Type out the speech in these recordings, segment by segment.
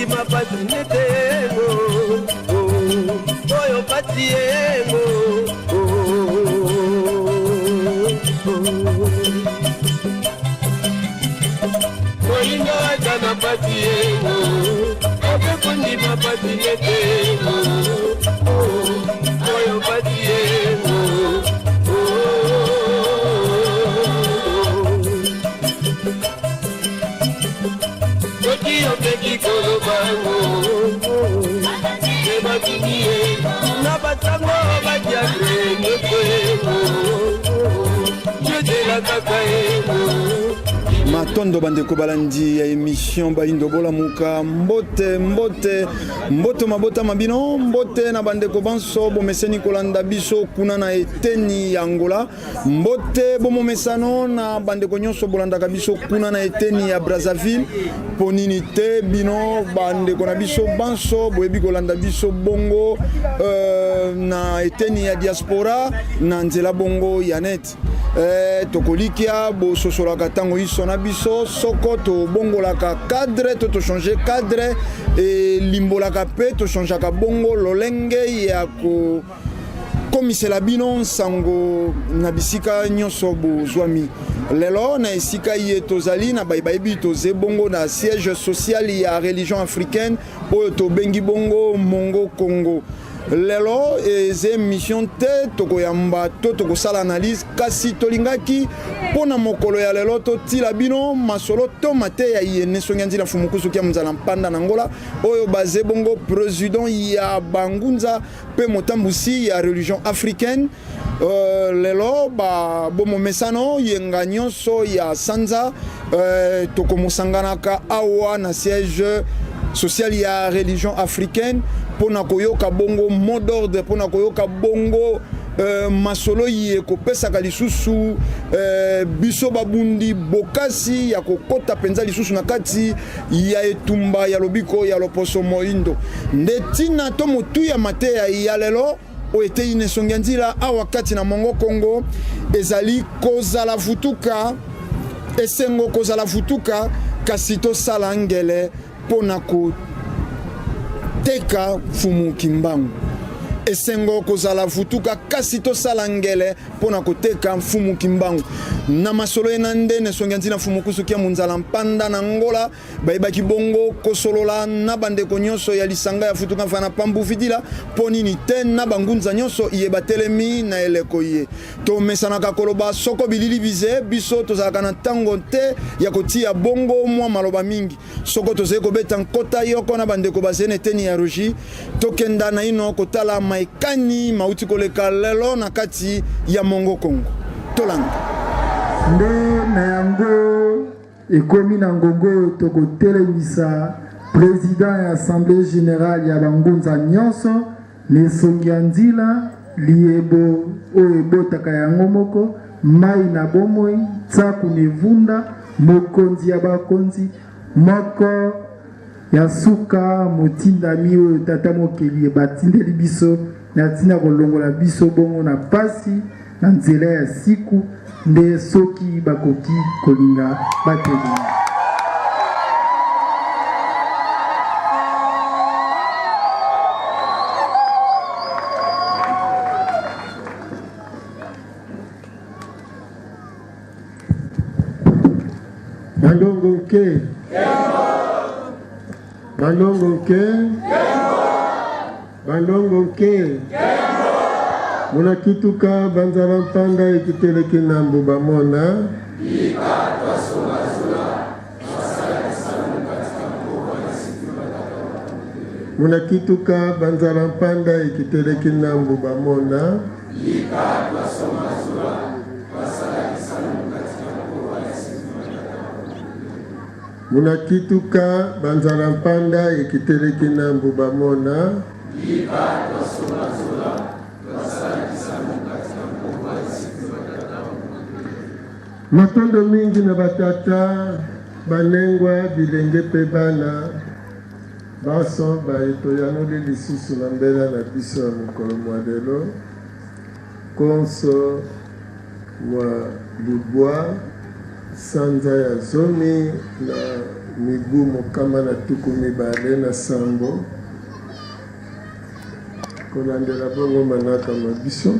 kondima pasi nete ngo oyo pasi yengo. Moyindo aza na pasi yengo, ope kondima pasi nete ngo oyo pasi yengo. Soki opeki koloba ngo ebatuni ye na basango badiakre nyonso yengo yozela kaka yengo. Matondo bandeko balandi ya emission Bayindo Bolamuka, mbote mbote mbote mabota mabino, mbote na bandeko banso bomeseni kolanda biso kuna na eteni ya Angola, mbote bomomesano na bandeko nyonso bolandaka biso kuna na eteni ya Brazzaville. Mpo nini te bino bandeko na biso banso boyebi kolanda biso bongo na eteni ya diaspora na nzela bongo ya net. Tokolikia bososolaka ntango iso na biso soko tobongolaka cadre to tochange cadre, elimbolaka mpe tochangeaka bongo lolenge ya kokomisela bino nsango na bisika nyonso bozwami. Lelo na esika ye tozali na bayebi toze bongo na siège social ya religion africaine oyo tobengi bongo Mongo Congo. Lelo eza mission te tokoyamba to tokosala analyse, kasi tolingaki mpo na mokolo ya lelo totila bino masolo to mateya ye nesongi ya nzila mfumukusu kia mzala mpanda na Angola oyo baze bongo président ya bangunza mpe motambusi ya religion africaine. Lelo ba bomomesano yenga nyonso ya sanza tokomosanganaka awa na siège social ya religion africaine mpona koyoka bongo mot d'ordre, mpona koyoka bongo masolo ye kopesaka lisusu biso babundi bokasi ya kokota mpenza lisusu na kati ya etumba ya lobiko ya loposo moindo. Nde ntina to motuya mateya ya lelo oyo eteyi na esongi ya nzila awa kati na Mongo Congo ezali kozala vutuka, esengo kozala vutuka, kasi tosala ngele mpona koteka Mfumu Kimbangu. Esengo kozala vutuka, kasi tosala ngele mpona koteka Mfumu Kimbangu. Na masolo ye na nde na esongi ya nzila Mfumu Kusu kia Munzala Mpanda na Angola bayebaki bongo kosolola na bandeko nyonso ya lisanga ya futuka mfana pambu vidila mpo nini te na bangunza nyonso iye batelemi na eleko ye. Tomesanaka koloba soko bilili bize biso tozalaka na ntango te ya kotia bongo mwa maloba mingi. Soko tozali kobeta nkota yoko na bandeko bazali na eteni ya regie, tokenda naino kotala maekani mauti koleka lelo na kati ya Mongo Congo. Tolanda. Nde na yango ekomi na ngongo oyo tokotelemisa président ya assemblée générale ya bangunza nyonso na esongi ya nzila liyebo oyo ebotaka yango moko mai na bomoi tsaku na evunda mokonzi ya bakonzi moko ya suka motindami oyo tata mokeli batindeli biso na ntina kolongola biso bongo na pasi na nzela ya siku nde soki bakoki kolinga batelemi. Balongo ke. Balongo ke. Balongo ke. Munakituka banzala mpanda ekiteleki nambu bamona. Munakituka banzala mpanda ekiteleki nambu bamona. Munakituka banzala mpanda ekiteleki nambu bamona. Matondo mingi na batata banengwa bilenge mpe bana banso baye toyanoli lisusu na mbela na biso ya mokolo mwa lelo konso mwa libwa sanza ya zomi na mibu mokama na tuku mibale na sambo, kolandela bongo manaka ma biso,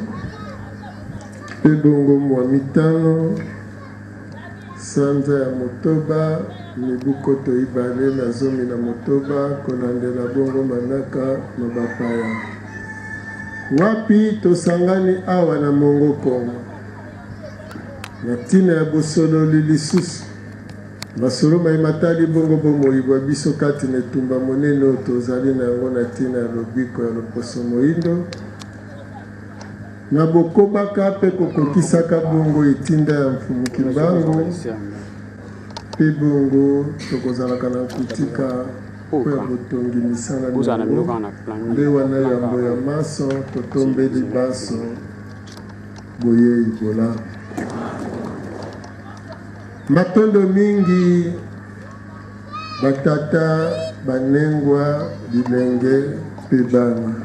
mpe bongo mwa mitano sanza ya motoba mibu koto ibale na zomi na motoba, kolandela bongo manaka ma bapaya. Wapi tosangani awa na Mongo Kongo na ntina ya bosololi lisusu masolo maye matali bongo bomoi bwa biso kati na etumba monene oyo tozali na yango na ntina ya lobiko ya loposo moindo, na bokobaka mpe kokokisaka bongo etinda ya Mfumu Kimbangu, mpe bongo tokozalaka na kotika mpo ya botongi misala myango. Nde wana yambo ya manso totombeli banso boyei bolamu. Matondo mingi batata, banengwa, bilenge mpe bana.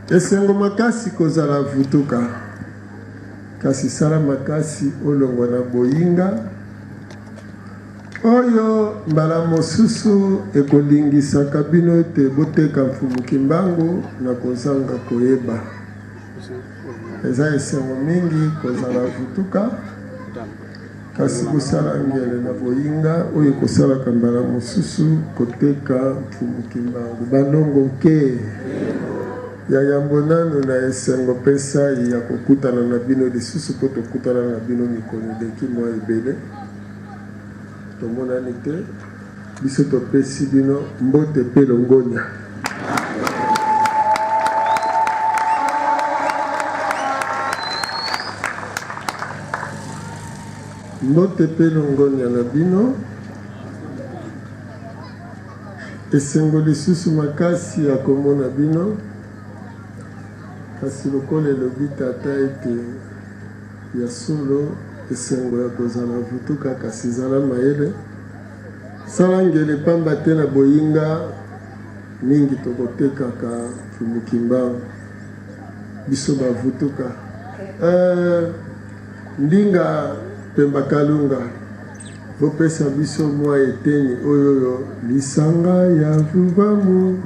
Esengo makasi kozala vutuka, kasi sala makasi olongwa na boyinga oyo mbala mosusu ekolingisaka bino ete boteka Mfumu Kimbangu na kozanga koyeba. Eza esengo mingi kozala vutuka, kasi bosala ngele na boyinga oyo ekosalaka mbala mosusu koteka Mfumu Kimbangu. Balongo nke ya yambo nanu na esengo mpe nsai ya kokutana na bino lisusu, mpo tokutana na bino mikolo eleki mwa ebele tomonani te. Biso topesi bino mbote mpe longonya. Mbote mpe longonya na bino. Esengo lisusu makasi ya komona bino. Kasi lokola elobi tata ete ya solo esengo ya kozala vutuka, kasi zala mayele. Sala ngele pamba te na boyinga mingi tokotekaka Mfumu Kimbangu biso ba vutuka eh, Ndinga Pemba Kalunga bopesa biso mwa eteni oyo oyo lisanga ya Vuvamu.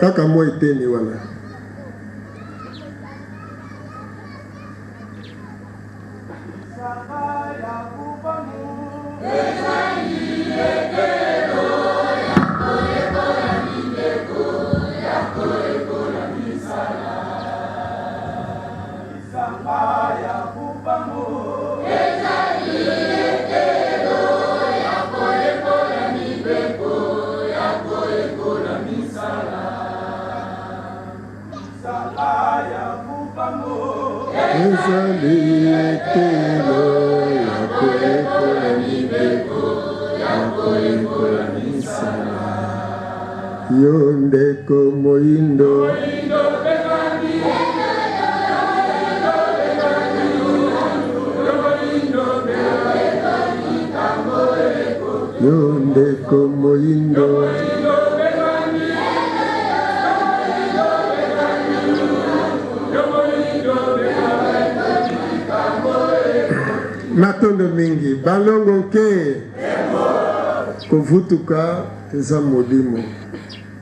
Kaka mwa eteni wana. Ezali etelo ya koyekola mibeko, ya koyekola misala. Yo ndeko moyindo. Yo ndeko moyindo. Matondo mingi balongo nke kovutuka eza molimo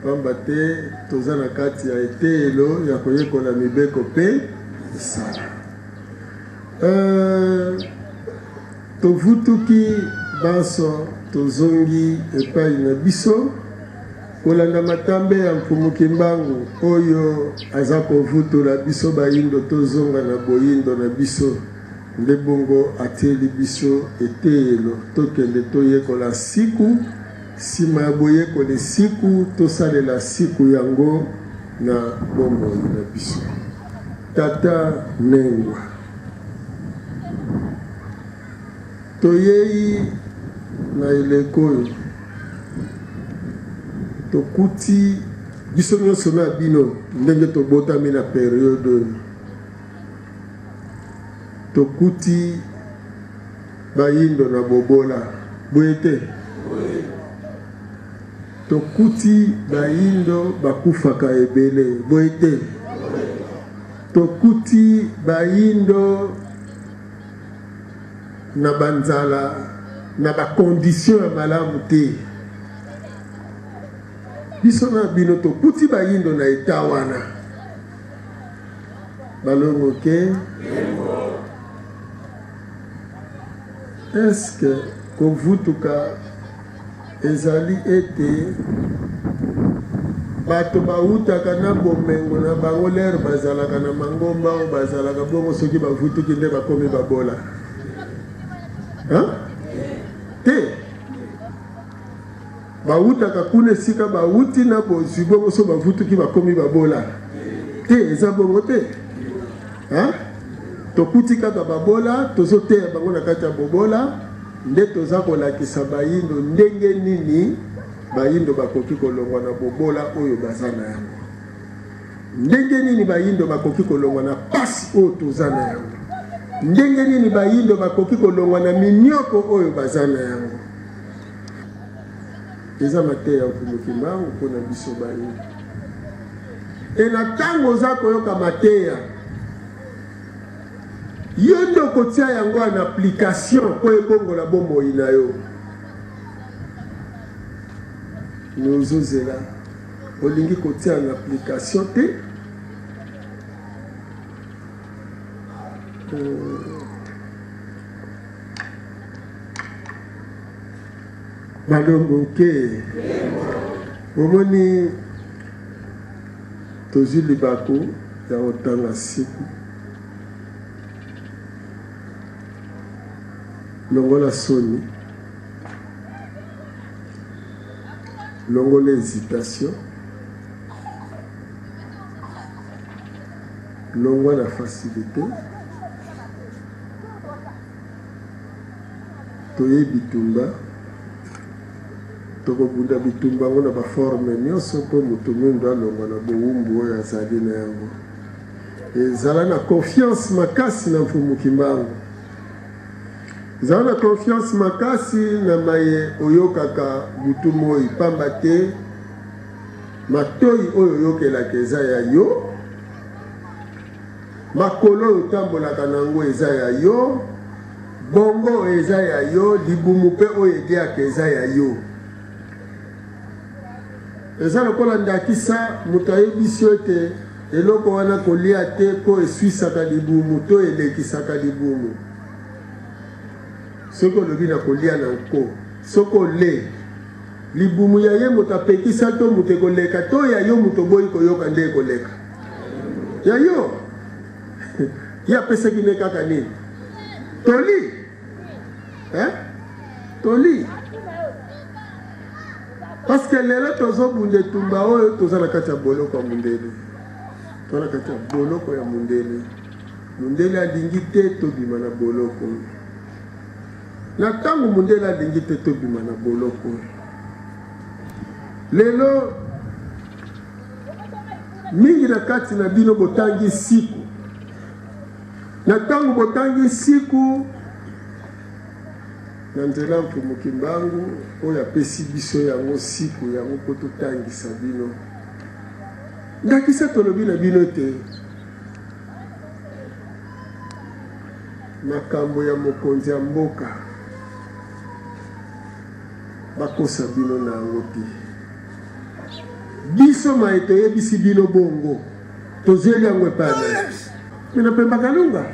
pamba te toza na kati ya eteyelo ya koyekola mibeko mpe misala. Euh, tovutuki banso tozongi epai na biso kolanda matambe ya Mfumu Kimbangu oyo aza kovutula biso bayindo tozonga na boyindo na biso. Nde bongo atieli biso eteyelo tokende toyekola siku, sima ya boyekoli siku tosalela siku yango na bomoi na biso. Tata Nengwa, toyei na eleko oyo tokuti biso nyonso na bino ndenge tobotami na periode oyo. Tokuti bayindo na bobola, boye te? Tokuti bayindo bakufaka ebele, boye te? Tokuti bayindo na banzala, na ba conditions ya malamu te. Biso na bino tokuti bayindo na etat wana. Balongo ke? Est-ce que kovutuka Ezali ete bato bawutaka na bomengo na bango lere bazalaka na mangomba oyo bazalaka bongo soki bavutuki nde bakomi babola? Hein? Te. Bawutaka kuna esika bawuti na bozwi bongo so bavutuki bakomi babola? Te, eza bongo te. Hein? Tokuti kaka babola, tozoteya bango na kati ya bobola. Nde toza kolakisa bayindo ndenge nini bayindo bakoki kolongwa na bobola oyo baza na yango. Ndenge nini bayindo bakoki kolongwa na pasi oyo toza na yango. Ndenge nini bayindo bakoki kolongwa na minioko oyo baza na yango. Eza mateya ya Mfumu Kimbangu mpo na biso bayindo. E na tango oza koyoka mateya, Yo nde okotia yango en application mpo ebongola bomoi na yo. Mais ozozela, olingi kotia en application te. Balongo ke omoni tozwi libaku ya kotanga siku. Longola soni, longola hesitation, longwa na facilite. Toye bitumba, tokobunda bitumba yango na ba forme nyonso mpo moto mwindo alongwa na bowumbu oyo azali na yango. Zala na confiance makasi na Mfumu Kimbangu. Zala na confiance makasi na maye oyokaka butu moi, pamba te matoyi oyo oyokelaka eza ya yo, makolo oyo otambolaka na yango eza ya yo, bongo oyo eza ya yo, libumu pe oyo eliaka eza ya yo. Eza lokola ndakisa, moto ayebisi yo ete eloko wana kolia te mpo eswisaka libumu to elekisaka libumu. Soki olobi na kolia na nko, soki ole, libumu ya ye moto apekisa to moto ekoleka to ya yo moto oboyi koyoka nde ekoleka? Ya yo. Ye apesaki nde kaka nini? Toli. Hein? Toli. Parce que lelo tozobunda etumba oyo toza na kati ya boloko ya mundele. Toza na kati ya boloko ya mundele. Mundele alingi te tobima na boloko. Na ntango mundele alingi te tobima na boloko. Lelo mingi na kati na bino botangi siku. Na ntango botangi siku Na nzela ya Mfumu Kimbangu oyo apesi biso yango siku yango mpo totangisa bino. Ndakisa tolobi na bino ete makambo ya mokonzi ya mboka bakosa bino na yango te. Biso maye toyebisi bino bongo tozweli yango epai na nani? Na Pemba Kalunga.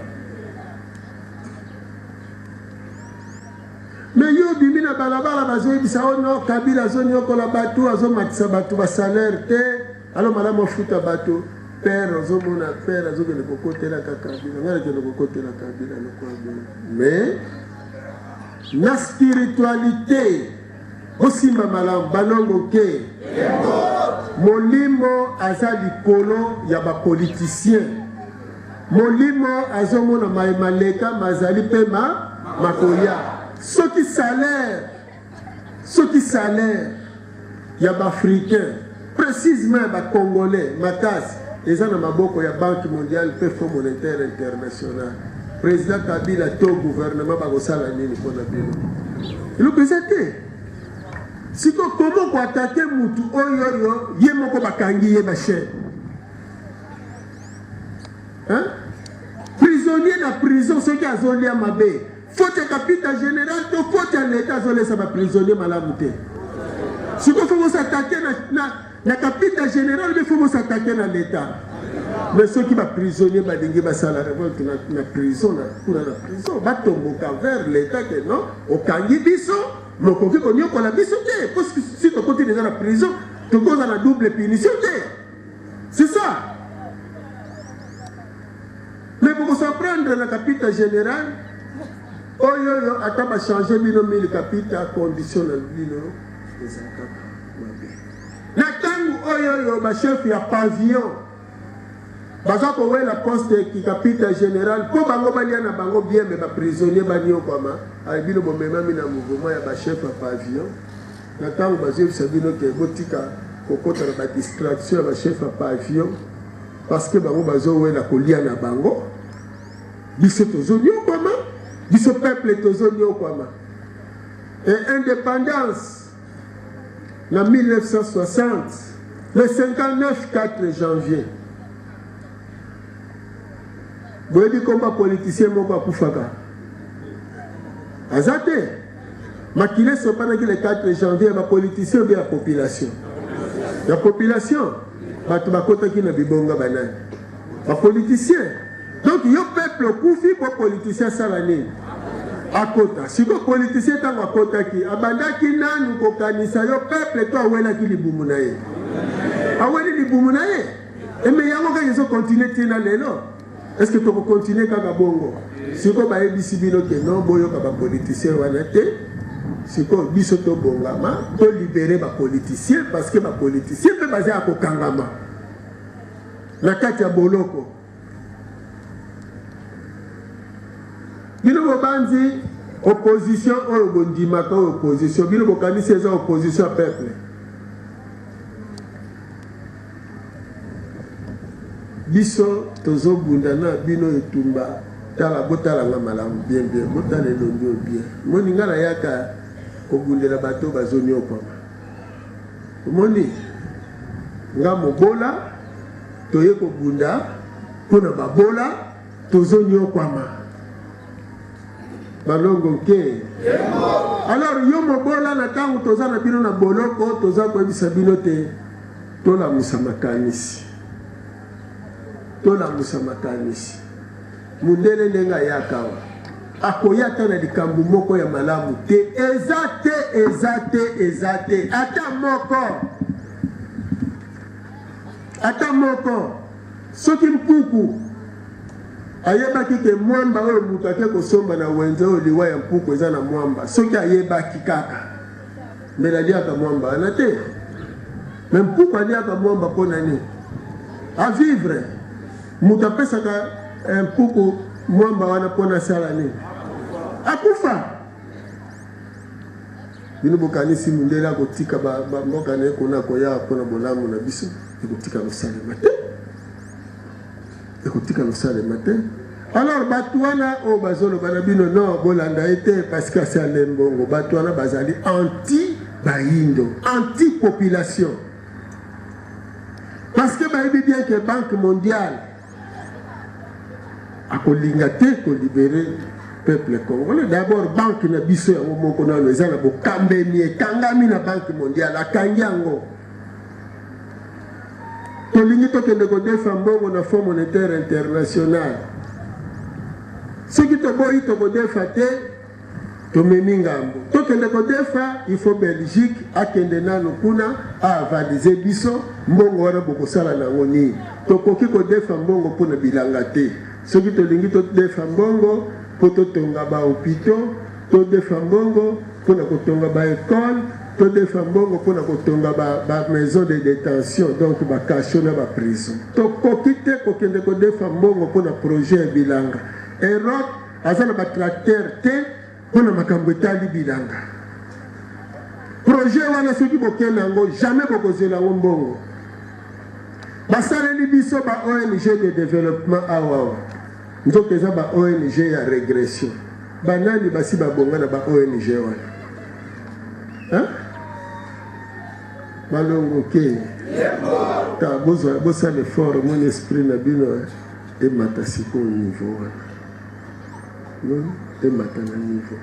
Mais yo obimi na balabala bazoyebisa yo no Kabila azoniokola bato azomatisa bato ba salaire te alo malamu afuta bato père ozomona père azokende kokotelaka Kabila ngai nakende kokotela Kabila lokola boye mais na spiritualité bosimba malamu balongo ke molimo aza likolo ya bapoliticien Molimo azomona maye maleka mazali mpe ma makoya. Soki salaire, soki salaire ya ba africains, precisement ya ba congolais makasi eza na maboko ya Banque mondiale mpe Fonds monetaire international. President Kabila to gouvernement bakosala nini mpo na bino? Eloko eza te. Siko comment ko attaquer mutu oyo oyo ye moko bakangi ye ba chaîne? Hein? Prisonnier na prison soki azolia mabe, faute ya kapita général to faute ya leta azolesa ba prisonnier malamu te. Siko faut s'attaquer na kapita général mais faut s'attaquer na leta. Mais soki ba prisonnier balingi basala révolte na prison na kuna na prison batomboka vers leta que non okangi biso mokoki konyokola biso te parce que si tokoti déjà na prison tokozala na double punition te. C'est ça. Mais pour s'en prendre na kapita général oyo oyo ata bachange bino mille kapita condition na bino eza kaka mabe. Na ntango oyo oyo bachef ya pavillon baza kowela poste kikapita général mpo bango balia na bango bien me baprisonnier baniokwama. Aye bino bomemami na mouvement ya bachef ya pavillon na ntango bazoyebisa bino ke botika kokota na badistraction ya bachef ya pavillon parce que bango bazowela kolia na bango, biso tozoniokwama, biso peuple tozoniokwama. Et indépendance na 1960 le 59 4 janvier, boyebi komba politicien moko akufaka aza te, makila esopanaki le 4 janvier ya bapoliticien obe ya population, ya population. Bato bakotaki na bibonga banani? Bapoliticien. Donc yo peuple okufi po politicien asala nini? Akota. Siko politicien ntango akotaki abandaki nanu kokanisa yo peuple to awelaki libumu na ye? Aweli libumu na ye. Eme yango kaka ezokontinue ntina lelo. Est-ce que tokokontinue kaka bongo? Siko bayebisi bino ke non, boyoka bapoliticien wana te. Sikoyo biso tobongama, tolibere bapoliticien parce que bapoliticien mpe baza ya kokangama na kati ya boloko. Bino bobanzi opposition oyo bondimaka oyo opposition, bino bokanisi eza opposition ya peuple. Biso tozobunda na bino etumba. Tala, botala nga malamu bien bien, botala elongi oyo bien. Moni nga nayaka kobundela bato bazoniokwama. Omoni nga mobola, toye kobunda mpona babola tozoniokwama. Balongo nke. Alors yo mobola, na ntango toza na bino na boloko, toza koyebisa bino te tolamusa makanisi, tolamusa makanisi. Mundele ndenge ayaka awa akoya ata na likambo moko ya malamu te, eza te, eza te, eza te, ata moko, ata moko. Soki mpuku ayebaki ke mwamba oyo moto ake kosomba na wenze oyo liwa ya mpuku eza na mwamba, soki ayebaki kaka mbele aliaka mwamba wana te. Me mpuku aliaka mwamba mpo na nini? A vivre. Moto apesaka mpuku mwamba wana mpo na asala nini? Akufa. Bino bokanisi mundele akotika bamboka na ye kuna koya mpona bolamu na biso? Ekotika kosalema te, ekotika kosalema te. Alors bato wana oyo bazoloba na bino non, bolanda ye te parce que asi ale mbongo, bato wana bazali anti bayindo, anti population, parce que bayebi bien que Banque mondiale akolinga te kolibere peuple congolais. D'abord banque na biso yango moko nano eza na bokambemi, ekangami na Banque mondiale, akangi yango. Tolingi tokende kodefa mbongo na Fonds monétaire international, soki toboyi tokodefa te, tomemi ngambo. Tokende kodefa, il faut Belgique akende nano kuna aavalize biso mbongo wana. Bokosala nango nini? Tokoki kodefa mbongo mpona bilanga te. Soki tolingi todefa mbongo mpo totonga bahôpitaux, todefa mbongo mpona kotonga baekole, todefa mbongo mpona kotonga bamaison de détention, donc bacachot na baprison. Tokoki te kokende kodefa mbongo mpona projet ya bilanga. Europe aza na batracteur te mpona makambo etali bilanga. Projet wana soki bokende yango, jamais bokozela yango mbongo. Basaleli biso ba ONG de développement awawa, nzoka eza ba ONG ya régression. Banani basi babonga na ba ONG wana, hein? Balongo ke ta bozwa bosala effort omoni esprit na bino emata sikoyo niveau wana emata na niveau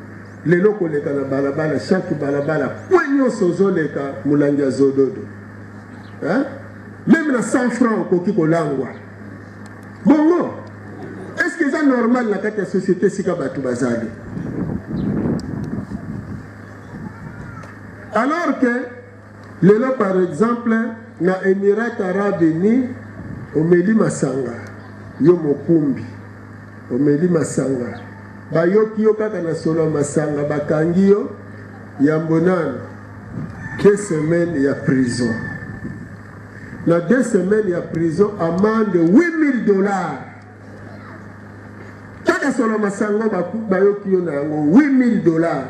lelo koleka na balabala chaque balabala kwe nyonso ozoleka molangi ya zododo meme na 100 franc okoki kolangwa bongo est ce que eza normal na kati ya société esika bato bazali Alors que lelo par exemple na Emirats Arabes Unis omeli masanga yo mokumbi omeli masanga bayoki yo kaka na solo ya masanga bakangi yo yambo nano deux semaines ya prison na deux semaines ya prison amende 8000 dollars Kaka solo masango bayoki yo na yango 8000 dollars.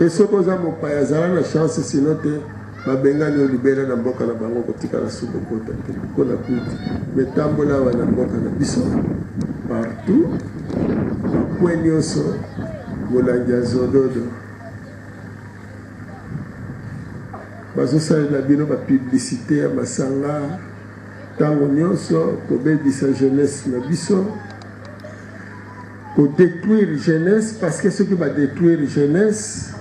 Et soki oza mopaya zala na chance sino te babengani yo libela na mboka na bango kotikala su kokota te mpo na kuti me tambola awa na mboka na biso partout bakwe nyonso molangi ya zododo bazosalela bino bapublicité ya masanga Tango nionso kobebisa jeunesse na biso, ko detruire jeunesse parce que soki ba detruire jeunesse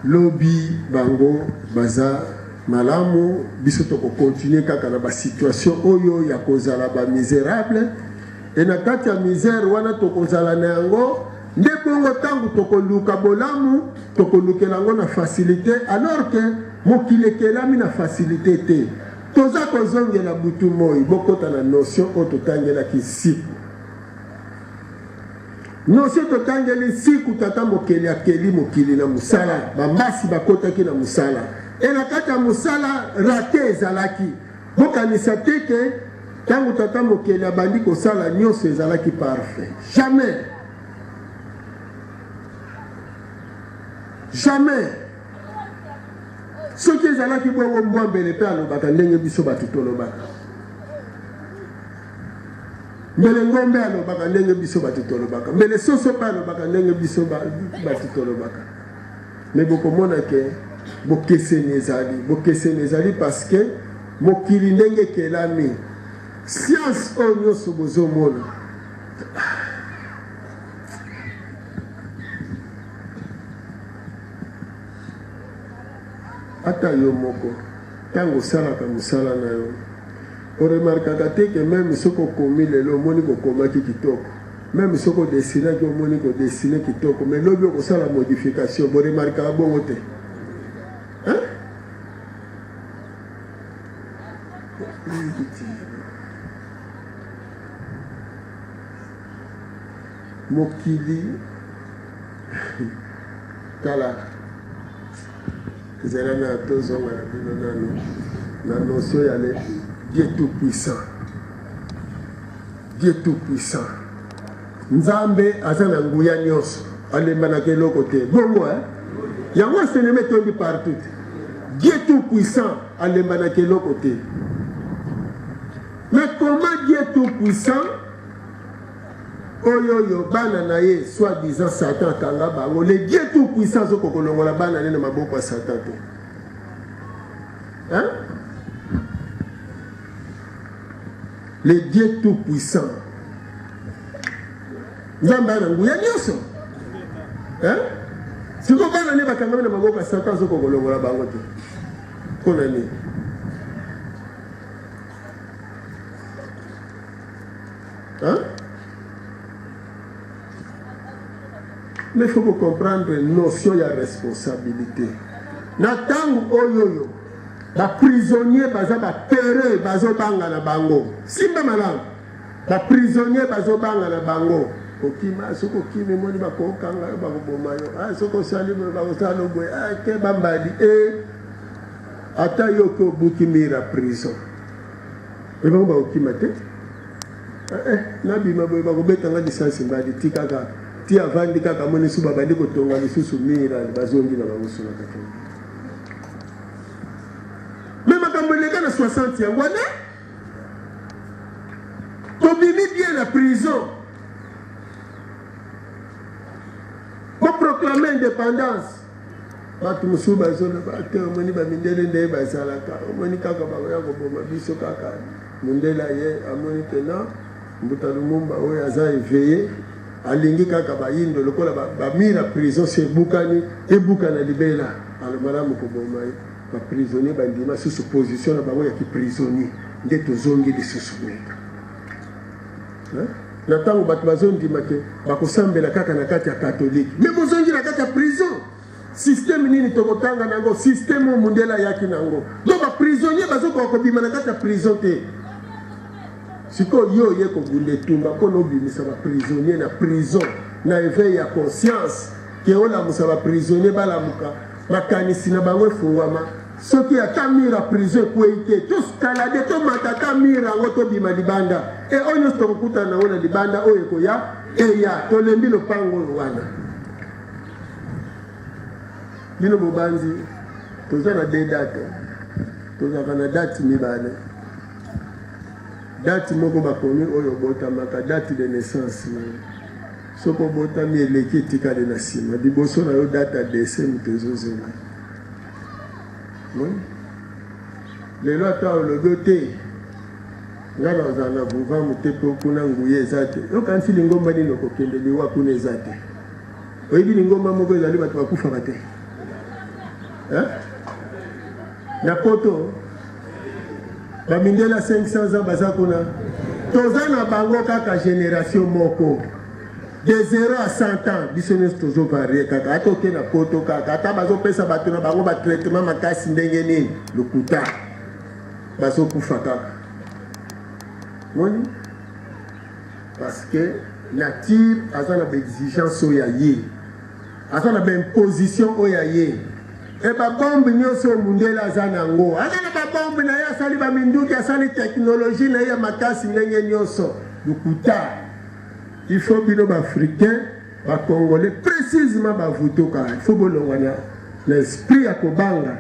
lobi bango baza malamu, biso toko continuer kaka na ba situation oyo ya kozala ba miserable et na kati ya misère wana tokozala na yango nde bongo tango tokoluka bolamu tokolukela yango na facilite alors que mokili ekelami na facilite te. Toza kozongela butu moi, bokota na notion oyo totangelaki nsiku. Notion totangeli nsiku, tata mokeli akeli mokili na mosala, bambasi bakotaki na mosala. E na kati ya mosala rate ezalaki. Bokanisa te ke ntango tata mokeli abandi kosala nyonso ezalaki parfait. Jamais. Jamais. Soki ezalaki bongo mbwa mbele mpe alobaka ndenge biso bato tolobaka. Mbele ngombe alobaka ndenge biso bato tolobaka. Mbele soso mpe alobaka ndenge biso bato tolobaka. Me bokomona ke bokeseni ezali. Bokeseni ezali parce que mokili ndenge ekelami, science oyo nyonso bozomona Ata yo moko, tango osalaka musala na yo, o remarkaka te que meme soki okomi lelo omoni kokomaki kitoko, meme soki o dessinaki omoni ko dessiner kitoko, mais lobi okosala modification, bo remarkaka bongo te? Hein? Mokili tala zela na tozonga na bino nanu na notion ya le Dieu tout puissant. Dieu tout puissant, Nzambe aza na nguya nyonso, alembanaka eloko te. Bongo eh? Yango enseignement etondi partout te. Dieu tout puissant alembanaka eloko te. Mais comment Dieu tout puissant Oyo oyo bana na ye soit disant Satan akanga bango, le Dieu tout puissant azo kolongola bana ne na maboko ya Satan te. Hein? Le Dieu tout puissant. Nzambe ana nguya nyonso. Hein? Siko bana ne bakangami na maboko ya Satan azo kolongola bango te. Pona nini? Hein? Mais il faut comprendre notion ya responsabilité. Na tango oyo oyo ba prisonniers baza ba peureux bazobanga na bango. Simba malamu. Ba prisonniers bazobanga na bango. Okima soki okimi emoni bakokanga yo bakoboma yo. Ah soki osali boye bakosala boye. Ah ke bambadi eh ata yo ke obuki mur ya prison. Mais bango bakokima te. Eh, eh, nabima boye bakobeta nga lisasi mbadi tika kaka ti avandi kaka amoni su babandi kotonga lisusu mira bazongi na bango su na kati. Me makambo eleka na 60 yango wana tobimi bien na prison boproclame indépendance. Bato mosusu bazoloba te, omoni bamindele nde bazalaka, omoni kaka bakoya koboma biso kaka. Mundele aye amoni ke non, Mbuta Lumumba oyo aza eveille, alingi kaka bayindo lokola ba mur ya prison si ebukani, ebukana libela. Alo malamu koboma ye. Ba prisonniers bandima susu position na bango ya ki prisonnier, nde tozongi lisusu boye. Na ntango bato bazondima ke bakosambela kaka na kati ya katolike, me bozongi na kati ya prison. Système nini tokotanga na yango? Système oyo mundele ayaki na yango. Donc ba prisonniers bazokoka kobima na kati ya prison te. Sikoyo yo oye kobunda etumba mpo na obimisa ba prisonniers na prison na éveil ya conscience, ke olamusa ba prisonniers balamuka, makanisi na bango efungwama. Soki ata mur ya prison ekwei te, toscalade, tomata ata mur yango, tobima libanda. E oyo nyonso tokokutana nango na libanda, oyo ekoya eya, tolembi lopango oyo wana. Bino bobanzi toza na deux dates, tozalaka na date mibale. Date moko bakomi oyo obotamaka, date de naissance na yo. Soki obotami eleki etikali na nsima, liboso na yo date ya décès moto ezozela. Lelo ata olobi te, nga nazala na vuvamu te mpo kuna nguya eza te. Yokanisi lingomba nini okokende, liwa kuna eza te. Oyebi lingomba moko ezali bato bakufaka te na poto, bamindela 500 ans baza kuna, toza na bango kaka génération moko de 0 à 100 ans. Biso nyonso tozovarie kaka. Ata oke na poto kaka, ata bazopesa bato na bango batraitement makasi ndenge nini, lokuta, bazokufa kaka. Moni, parce que nature aza na baexigence oyo ya ye, aza na baimposition oyo ya ye. E babombe nyonso oyo mundele aza nango, aza na babombe na ye, asali baminduki, asali technologie na ye ya makasi ndenge nyonso, lokuta. Il faut bino baafricain, bacongolais précisement, bavutuka. Il faut bolongwa na esprit ya kobanga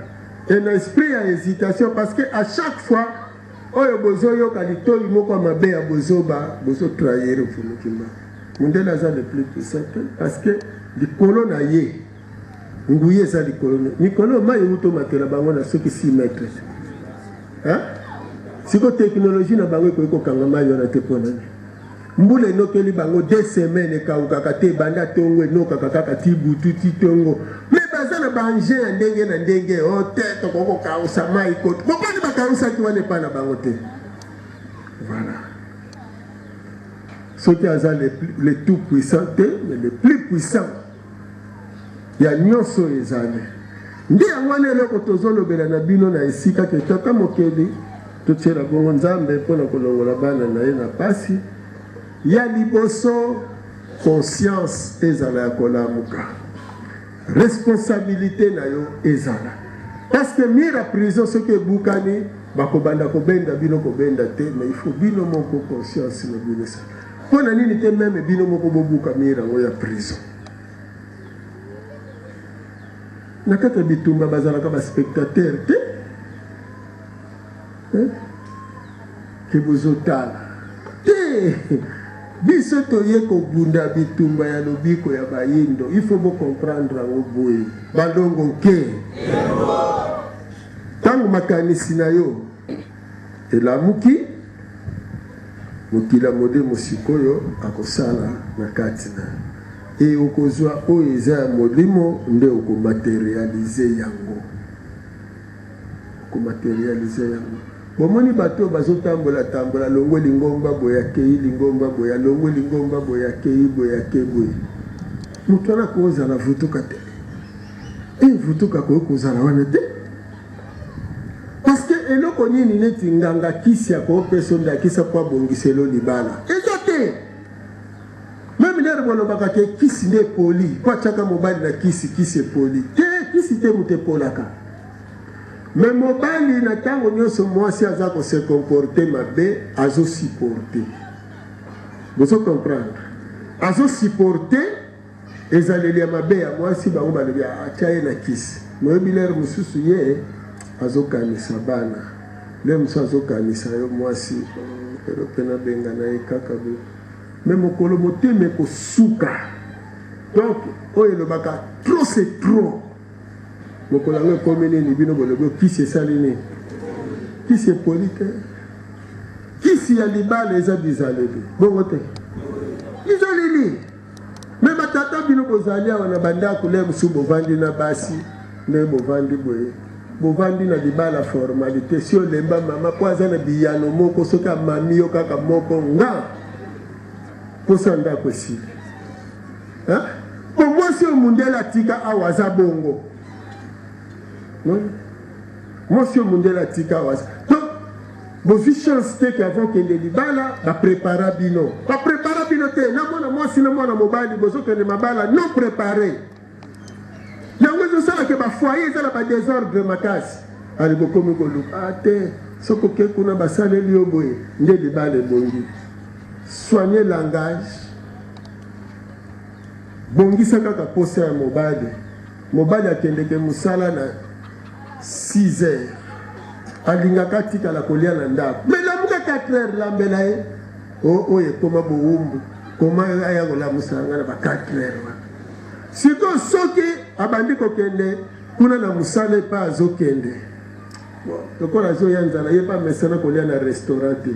et na esprit ya hésitation, parce que à chaque fois oyo bozoyoka litoi moko ya mabe ya bozoba, bozotrahir mfumukima. Mundele aza le plus puissant te, parce que likolo na ye nguya eza likolo. Mikolo mai euti omatela bango na soki 6 mètre. Siko technologie na bango ekoki kokanga mai wana te. Mpo nani? Mbula enokeli bango 2 semaines, ekawukaka te, ebanda ntongo, enokaka kaka ti butu, ti ntongo. Me baza na baengin ya ndenge na ndenge o te, tokoki kokausa mai koto bokoni bakausaki wana epai na bango te. Voilà, soki aza le tout puissant te, mais le plus puissant ya nyonso oyo ezali nde yango wana. Eloko tozolobela na bino na esika ke tata mokeli totiela bongo Nzambe mpona kolongola bana na ye na pasi ya liboso, conscience ezala ya kolamuka, responsabilité na yo ezala, parce que mur ya prison soki ebukani, bakobanda kobenda bino, kobenda te. Mais il faut bino moko conscience na bino esala. Mpo na nini te même bino moko bobuka mur yango ya prison? Na kati ya bitumba bazalaka baspectateur te ke bozotala te. Biso toye kobunda bitumba ya lobiko ya bayindo. Il faut bocomprendre yango boye, balongo nke. Ntango makanisi na yo elamuki, mokili ya molimo sikoyo akosala na kati na e okozwa oyo eza ya molimo nde okomaterialize yango, okomaterialize yango. Bomoni bato oyo bazotambola tambola, longwe lingomba boye, akei lingomba boye, alongwe lingomba boye, akei boye, ake boye, moto wana akozala vutuka te. E vutuka akoki kozala wana te, parce que eloko nini neti nganga kisi akopesa ndakisa mpo abongiselo libala eza te. Même lere bolobaka ke kisi nde epoli mpo atiaka mobali na kisi, kisi epoli te, kisi te moto epolaka. Me mobali na ntango nyonso mwasi aza kose comporter mabe, azosupporte. Bozo comprendre? Azosupporte ezaleli ya mabe ya mwasi. Bango balobi atya ye na kisi. Moyebi, lere mosusu ye azokanisa bana, lere mosusu azokanisa yo mwasi elo mpe nabenga na ye kaka boye. Me mokolo motema ekosuka, donc oyo elobaka trop c'est trop. Mokolo yango ekomi nini? Bino bolobi kisi esali nini? Kisi epoli te. Kisi ya libala eza bizaleli, bongo te? Bizaleli. Me batata bino bozali awa na bandako le mosusu bovandi na basi nde bovandi boye, bovandi na libala formalite. Si olemba mama mpo aza na biyano moko, soki amami yo kaka moko nga mposa ndako esili. Po mwasi oyo mundele atika awa aza bongo. Mwasi oyo mundele atika awa aza. Donc bozwi chance te ke avant kende libala ba prepara bino. Ba prepara bino te na mwana mwasi na mwana mobali bozokende mabala non prepare. Yango ezosala ke ba foyer eza na ba desordre makasi. Ale bokomi koluka ah te soki oke kuna basaleli yo boye nde libala ebongi. Soigner langage. Bongisa kaka posa ya mobali. Mobali akendeke mosala na 6 heures, alingaka atikala kolia na ndako, me lamuka 4 heures, lambela ye. Oyo ekoma bowumbu, koma aya kolamusa nga na ba 4 heures wana. Sikoyo soki abandi kokende kuna na mosala epai azokende, lokola azoya nzala, ye mpe amesana kolia na restaurant te.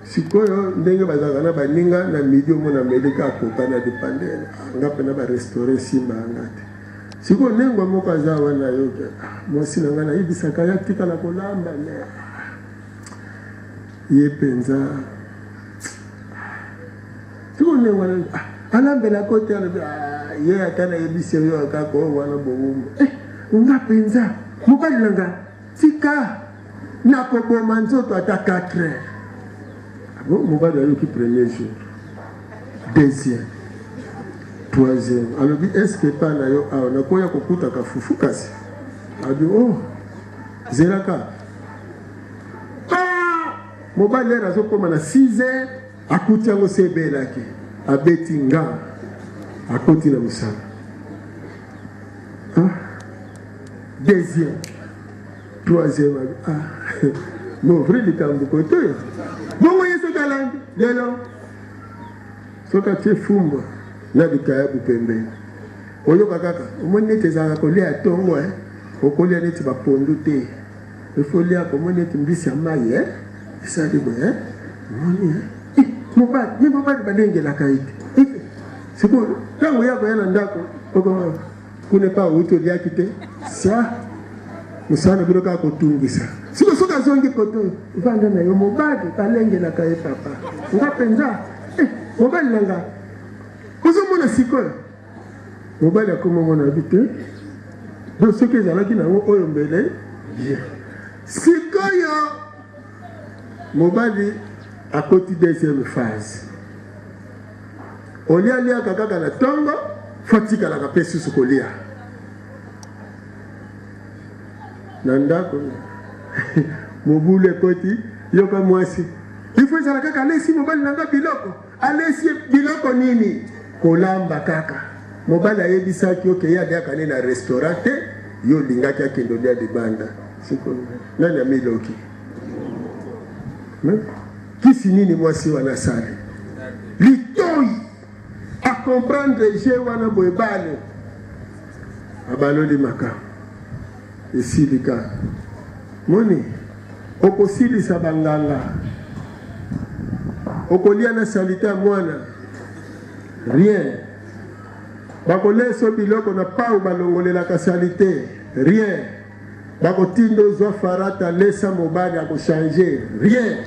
Sikoyo ndenge bazalaka na baninga na midi, omona ameli kaka coca na depandele. Ah, nga mpe na ba restaurant esimba nga te. Sikoyo nengwa moko aza wana ayoki, ah, mwasi na nga nayebisaka ye atikala kolamba me ye mpenza. Sikoyo nengwa na ah, alambelaka te, alobi ah, ye ata nayebisi yo kaka oyo wana bowumbu. Eh, nga mpenza mobali na nga tika nakoboma nzoto ata 4 heures. Bon, mobali ayoki premier jour, deuxième, troisième, alobi est-ce que epai na yo awa nakoya kokutaka fufu? Kasi alobi oh, zelaka. Ah! Mobali lere azokóma na 6 heures, akuti yango se ebelaki, abeti nga, akoti na mosala. Ah! Deuxième, troisième, ah bon, vrai likambo kote oyo bongo ye soki alandi lelo, soki atie fumbwa na likayabu pembeni, oyoka kaka omoni neti ezalaka kolia ya ntongo, eh? Okolia neti bapondu te, ifo liaka omoni neti mbisi ya mai, eh? Esali boye, eh? Omoni, eh? Mobali ye mobali balengelaka ye te. Sikoyo ntango ya koya na ndako, kuna epa outi oliaki te, sa mosala na bino kaka kotungisa. Siko soki azongi koto, vanda na yo, mobali balengelaka ye papa. Nga mpenza eh, mobali na nga ozomona sikoyo mobali akoma mona bi te. Donc soki ezalaki nango oyo mbele bien. Sikoyo mobali akoti deuxième phase, olia aliaka kaka na ntongo, fo atikalaka mpe susu kolia na ndako. Mobulu ekoti. Yoka mwasi, ifo ezala kaka alesi mobali na nga biloko. Alesi biloko nini? Kolamba kaka. Mobali ayebisaki oke ye aliaka ne na restaurant te, yo olingaki akende olia libanda. Sikoyo nani amiloki? Kisi nini mwasi wana asali? Litoi acomprendre je wana boye, bale abaloli makambo esilika. Moni okosilisa banganga, okolia na salite ya mwana, rien. Bakoleso biloko na pau balongolelaka salite, rien. Bakotinda ozwa farata lesa mobali akochange, rien.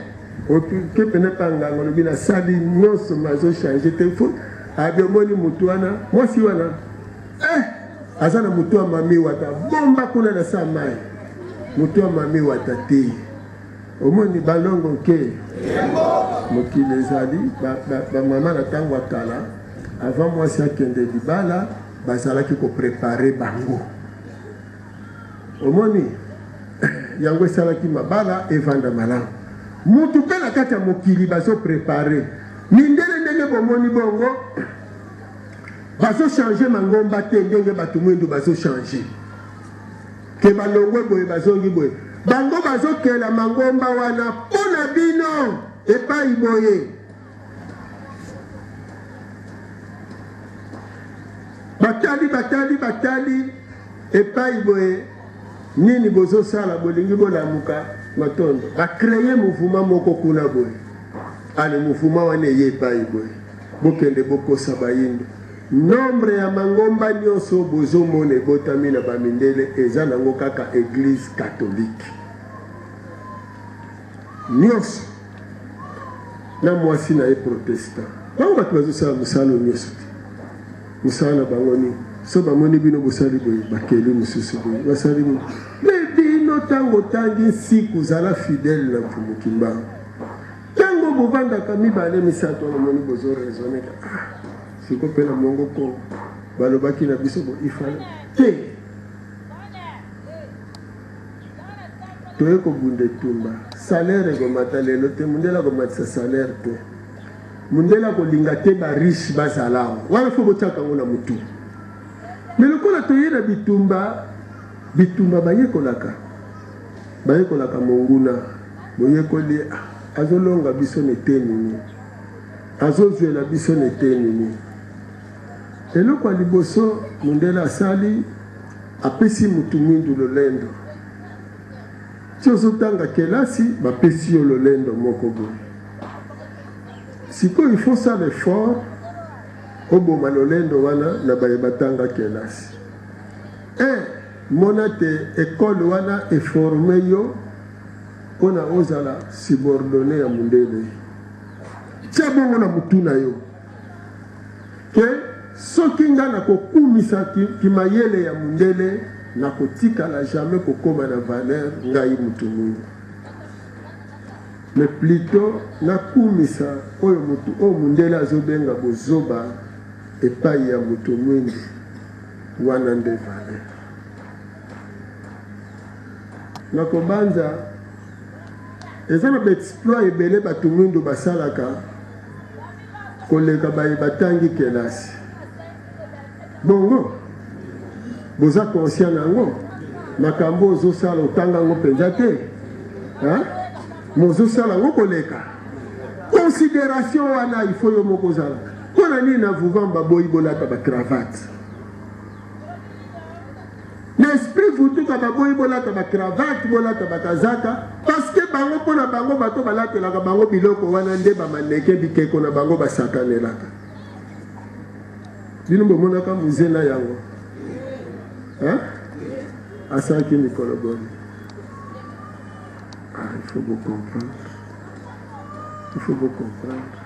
Oke pene pa nganga, olobi nasali nyonso ma azochange te. Fo abi omoni motu wana, mwasi wana eh, aza na motu ya mami wata, bomba kuna na sa mai motu ya mami wata te. Omoni balongo nke mokili ezali bamama ba, ba na ntango ya kala, avant mwasi akende libala bazalaki koprepare bango. Omoni yango esalaki mabala evanda malamu. Mutu mpe na kati ya mokili bazoprepare mindele ndenge bomoni bongo, bazochange mangomba te ndenge bato mwindu bazochange ke balongwe boye bazongi boye. Bango bazokela mangomba wana mpo na bino epai boye. Batali, batali, batali. Epai boye nini bozosala bolingi bolamuka matondo. Ba créer mouvement moko kuna boye. Ale mouvement wana eye epai boye. Bokende bokosa bayindo. Nombre ya mangomba nionso bozomona ebotami na ba mindele eza nango kaka eglise catholique. Nionso. Na mwasi na ye protestant. Bango bato bazosala mosala oyo nionso te. Mosala na bango nini? So bamoni bino bosali boye, bakeli mosusu boye, basali boye. Me bino ntango otangi nsiku, zala fidèle na Mfumu Kimbangu. Tango bovandaka mibale misato wana omoni bozo raisonner ah siko pe na mongo ko balobaki na biso bo ifale te toye kobunda etumba salaire ekomata lelo te mundele akomatisa salaire te mundele akolinga te ba riche bazala awa wana fo botiaka yango na mutu me lokola toye na bitumba bitumba bayekolaka Bayekolaka monguna, boyekoli ye, ah, azolonga biso na eteni nini? Azozwela biso na eteni nini? Eloko ya liboso mundele asali, apesi mutu mwindu lolendo. Ti ozotanga kelasi, bapesi yo lolendo moko boye. Sikoyo il faut sala effort oboma lolendo wana na baye batanga kelasi. Un, Mona te ecole wana e former yo pona ozala subordonne ya mundele. Tia bongo na mutu na yo que soki nga nakokumisa kimayele ya mundele nakotikala jamais kokoma na valeur ngai mutu mwindu. Mais plutot nakumisa oyo mutu oyo mundele azobenga bozoba epayi ya mutu mwindu. Wana nde valeur. Nakobanza eza na ba exploit ebele batu mwindu basalaka koleka baye batangi kelasi. Bongo boza conscient na yango? Makambo ozosala otanga yango mpenza te, hein? Mozosala yango koleka consideration wana, il faut yo moko ozala. Mpo na nini na Vuvan baboyi bolata ba cravate? Na esprit vutuka baboyi bolata ba cravate, bolata ba kazaka parce que bango mpo na bango bato balatelaka bango biloko wana nde ba mannequin bikeko na bango basakanelaka. Bino bomonaka muze na yango? Hein? Asalaki mikolo boni? Ah, il faut vous comprendre. Il faut vous comprendre.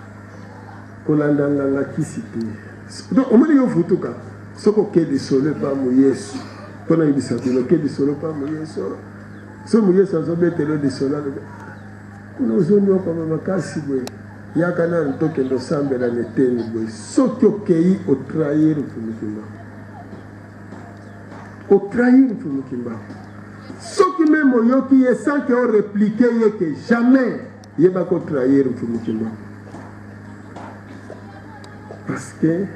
Kolanda nganga kisi te. Donc omoni yo vutuka soki oke lisolo epa muyesu mpo nayebisa bino oke lisolo epa muyesu so muyesu azobetela yo lisolo alobi kuna ozonyokwama makasi boye yaka nanu tokende osambela na eteni boye soki okei otrahir mfumu kimbangu otrahir mfumu kimbangu soki meme oyoki ye sans ke oreplike ye ke jamais Yeba ko trahir Mfumu Kimbangu parce que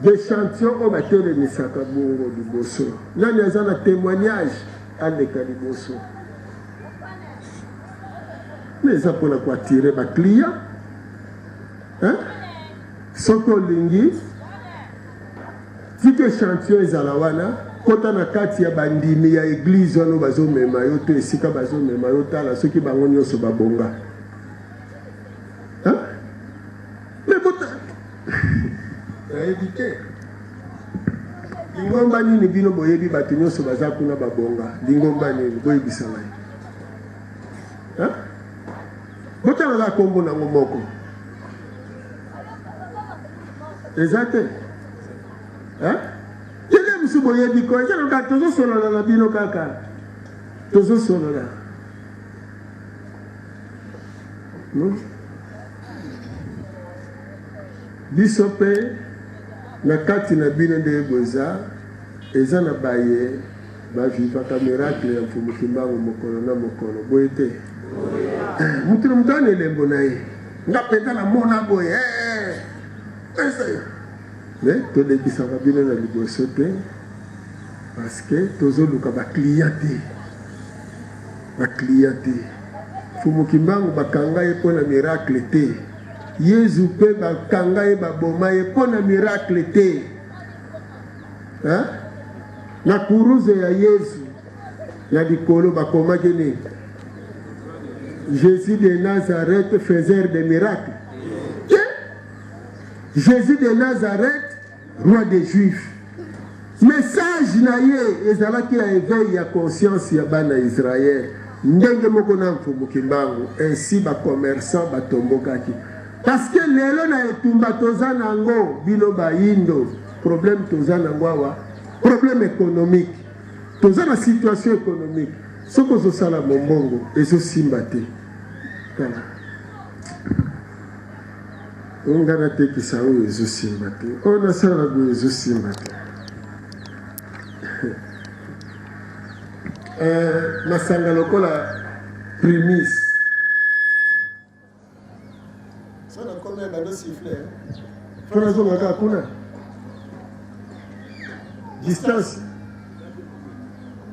echantillon oyo batelemisaka bongo liboso, nani aza na témoignage aleka liboso, mais eza mpona koattire ba client hein? Soki olingi Tika echantillon ezala wana, kota na kati ya bandimi ya eglise wana oyo bazomema yo to esika bazomema yo, tala soki bango nyonso babonga. Hein? Mais bota nayebi te lingomba nini bino boyebi bato nyonso baza kuna babonga lingomba nini boyebisa ngai Hein? Botanga kaka kombo nango moko. Eza te. Hein? Tele musu boyebi ko eza kaka tozosolola na bino kaka. Tozosolola. Hmm? Biso pe na kati na bino nde boza eza na baye Ba vivaka miracle ya Mfumu Kimbangu mokolo na mokolo, boye te? Eh, mutu na mutu ana elembo na ye. Nga mpenza namona boye eh, eh. Mais tolekisaka bino na liboso te parce que tozoluka ba client te, ba client te. Mfumu Kimbangu bakanga ye mpo na miracle te. Yezu mpe bakanga ye baboma ye mpo na miracle te. Hein? Na kuruze ya Yesu na likolo bakomaki nini? Jésus de Nazareth faiseur de miracles. Te. Jésus de Nazareth roi des Juifs. Message na ye ezalaki ya éveil ya conscience ya bana Israël. Ndenge moko na Mfumu Kimbangu, ainsi ba commerçants batombokaki. Parce que lelo na etumba toza nango bino bayindo, problème toza nango awa, problème économique. Toza na situation économique. Soki ozosala mombongo ezosimba te. Tala. Oyo nga natekisa oyo ezosimba te. Oyo nasala boye ezosimba te. Eh, masanga lokola primis. So nakomi ya bando siffle. Fo nazonga kaka kuna. Distance.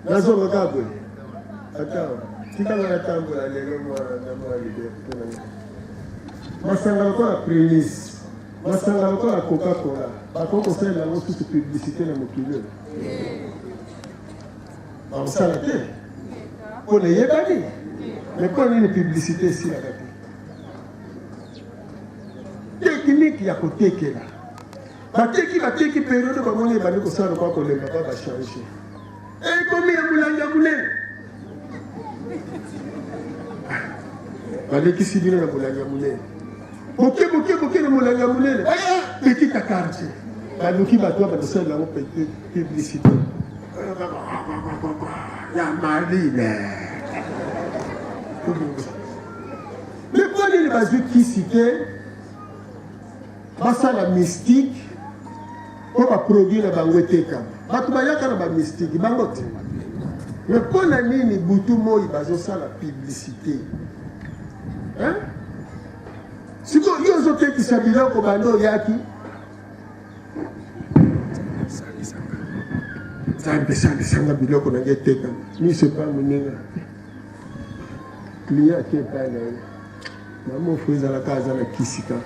Nazonga kaka boye. Ata tika nga natambola lelo mwa na mwa liberté na ngai. Masanga lokola Primus, masanga lokola Coca-Cola, bakoki kosalela yango susu publicité na mokili oyo? Bakosala te mpo na eyebani. Mais mpo nini publicité esilaka te? Technique ya kotekela bateki bateki periode bamoni ebandi kosala lokola kolemba ba bachange ekomi ya molangi ya monene balekisi bino na molangi ya monene boke boke boke na molangi ya monene petit quartier baluki bato oyo bakosalela yango publicité ya maline me mpo nini bazwi kisi te basala mystique mpo baproduit na bango etekama bato bayaka na bamystike bango te me mpo na nini butu moi bazosala publicité hein? sikoyo yo ozotekisa biloko banda oyaki nzambe salisanga biloko na ngai etekama miso epai moninga client ake epai na ye Mamofu ezalaka aza na kisi kaka.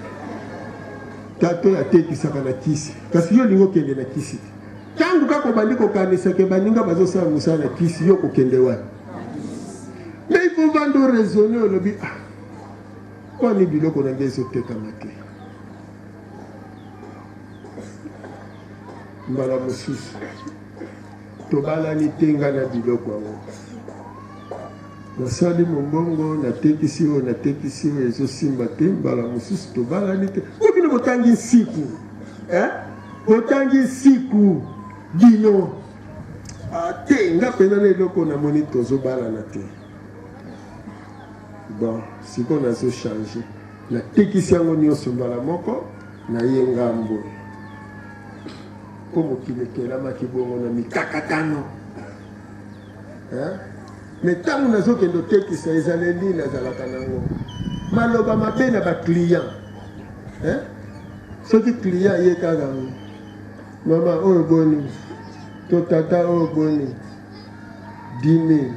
Tata oyo atekisaka na kisi. Kasi yo olingi okende na kisi te. Ntango kaka obandi kokanisa ke baninga bazosala mosala na kisi, yo okokende wapi? Mais il faut vanda oraisonne, olobi ah, kwani biloko na ngai ezotekama te. Mbala mosusu Tobalani te nga na biloko yango. Nasali mombongo, natekisi oyo, natekisi oyo, ezosimba te. Mbala mosusu tobalani te. Po bino botangi nsiku. Eh? Botangi nsiku bino. Ah, te nga mpenza na eloko namoni tozobalana te. Bon, sikoyo nazo changer. Natekisi yango nyonso mbala moko, naye ngambo. Mpo mokili ekelamaki bongo na mikakatano. Me ntango nazokende otekisa, ezaleli nazalaka nango maloba mabe na baclient. Soki client aye kaka, mama oyo boni, to tata oyo boni, 10 000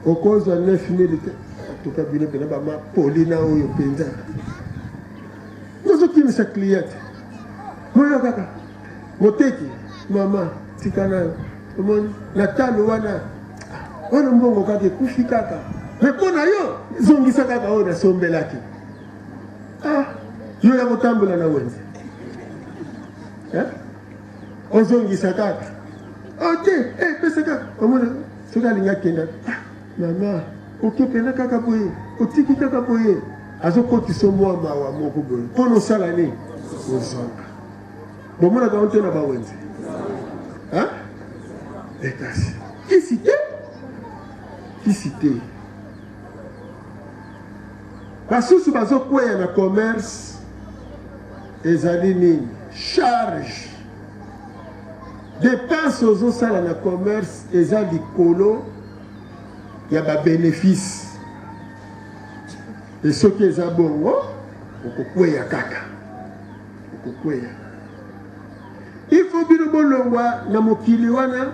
okozwa 9 000 te. Atuka bino mpena bamapolina oyo mpenza Nazokimisa client te. Moyo kaka moteki mama tika nayo omoni na talo wana wana mbongo kaka ekufi kaka me mpo na yo zongisa kaka oyo nasombelaki ah, yo ya kotambola na wenze eh? Ozongisa kaka oh, te eh, pesa kaka omoni soki alingi akenda ah, Mama, oke mpenza kaka boye, otiki kaka boye. Azokotisa mwa mawa moko boye. Mpo na osala nini? Ozonga. Bomonaka yango te na bawenze? Ekasi. Kisi te? Kisi te. Basusu bazokweya na commerce ezali nini? Charge. Depense ozosala na commerce eza likolo ya ba benefice e soki eza bongo okokweya kaka, okokweya. Il faut bino bolongwa na mokili wana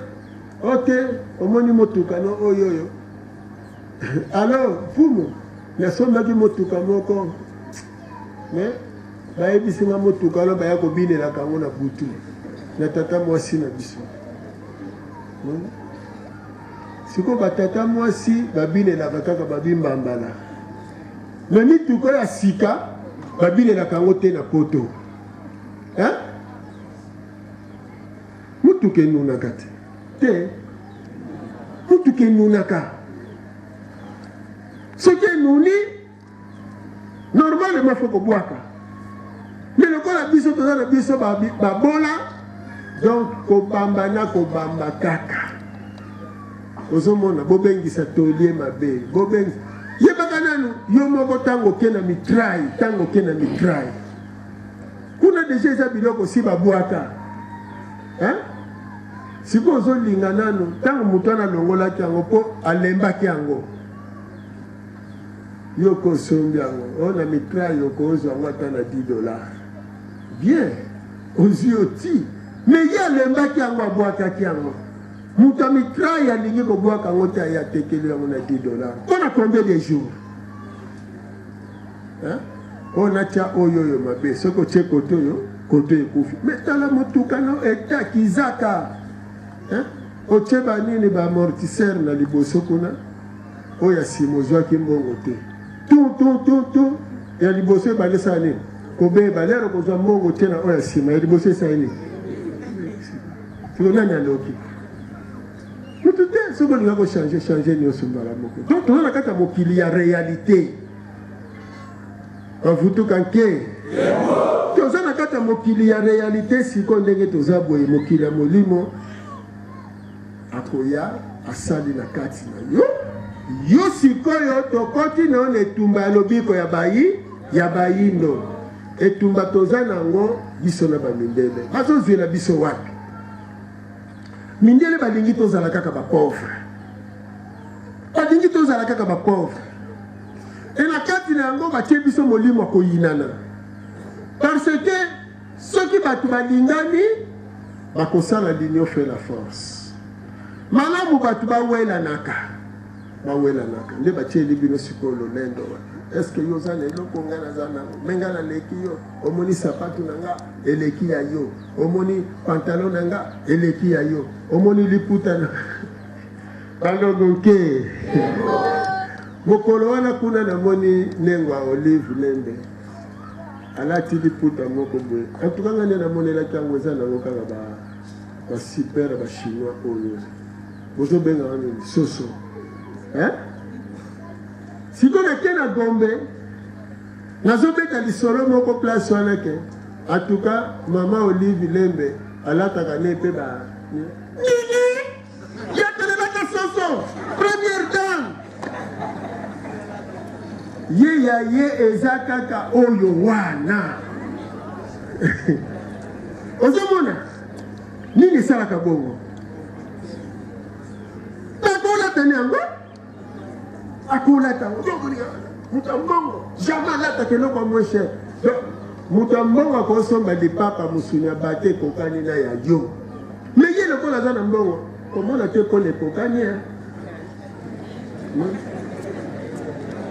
ote omoni motuka no oyo oyo alors mfumu nasombaki motuka moko mais bayebisi nga motuka wana baya kobinelaka yango na butu na tata mwasi na biso. Sikoyo batata mwasi babinelaka kaka babimbambala na mituka ya sika, babinelaka yango te na poto, hein? Motuka enunaka te te, motuka enunaka. Soki enuni, normalement faut kobwaka, mais lokola biso toza na biso babola, donc kobamba na kobamba kaka. Ozomona, bobengisa tolie mabe, bobengisa. Yebaka nanu yo moko, ntango oke na mitrai, ntango oke na mitrai kuna, deja eza biloko si babwaka, hein? Sikoyo ozolinga nanu, ntango moto wana alongolaki yango mpo alembaki yango, yo kosombi yango oyo na mitrai, okozwa yango ata na 10 $, bien, ozwi, oti. Mais ye alembaki yango, abwakaki yango. Moto ya mitrai alingi kobwaka yango te, aye atekeli yango na 10 $ mpo na combien de jours, hein? Oyo natya oyo, oyo mabe, soki otie kote oyo, kote ekufi. Mais tala motuka no eta kizaka, hein? Otie banini, baamortisseur na liboso kuna, oyo ya nsima ozwaki mbongo te. Tu tu tu tu, ya liboso ebandi esala nini? Kobeba. Lero kozwa mbongo te na oyo ya nsima, ya liboso esala nini? Siko nani aloki mutu te? Soki olinga kochange, change nyonso mbala moko. Donc toza na kati ya mokili ya réalité, bavutuka nke. Toza na kati ya mokili ya réalité. Sikoyo ndenge toza boye, mokili ya molimo akoya asali na kati na yo. Yo sikoyo tokoti na yo na etumba ya lobiko ya bayi ya bayindo. Etumba toza nango biso na bamindele, bazozwela biso wapi? Mindele balingi tozala kaka bapauvre, balingi tozala kaka bapauvre. E na kati na yango batie biso molimo ya koyinana, parce que soki bato balingani, bakosala l'union fait la force. Malamu bato bawelanaka, bawelanaka nde batieli bino sikoyo lolendo wana. Est-ce yo oza na eloko ngai naza nango, me ngai naleki yo? Omoni sapatu na nga eleki ya yo, omoni pantalon na nga eleki ya yo, omoni liputa na balongo nke. Mokolo wana kuna namoni nengo ya Olive Lembe alati liputa moko boye. Antuka ngai nde namonelaki yango, eza nango kaka basuper bachinois oyo bozobengaka nini, soso, hein? Sikoyo nake na Gombe, nazobeta lisolo moko place wana ke atuka mama Olive Lembe alataka ne mpe ba nini, yatelelaka soso. Première dame, ye ya ye eza kaka oyo wana. Ozomona nini esalaka bongo? Bakolatani yango, akolata yango. Moto ya mbongo jamais alataka eloko ya moins cher. Donc moto ya mbongo akosomba lipapa, mosuni ya bate ekokani na ya yo, mais ye lokola aza na mbongo, komona te mpona ekokani,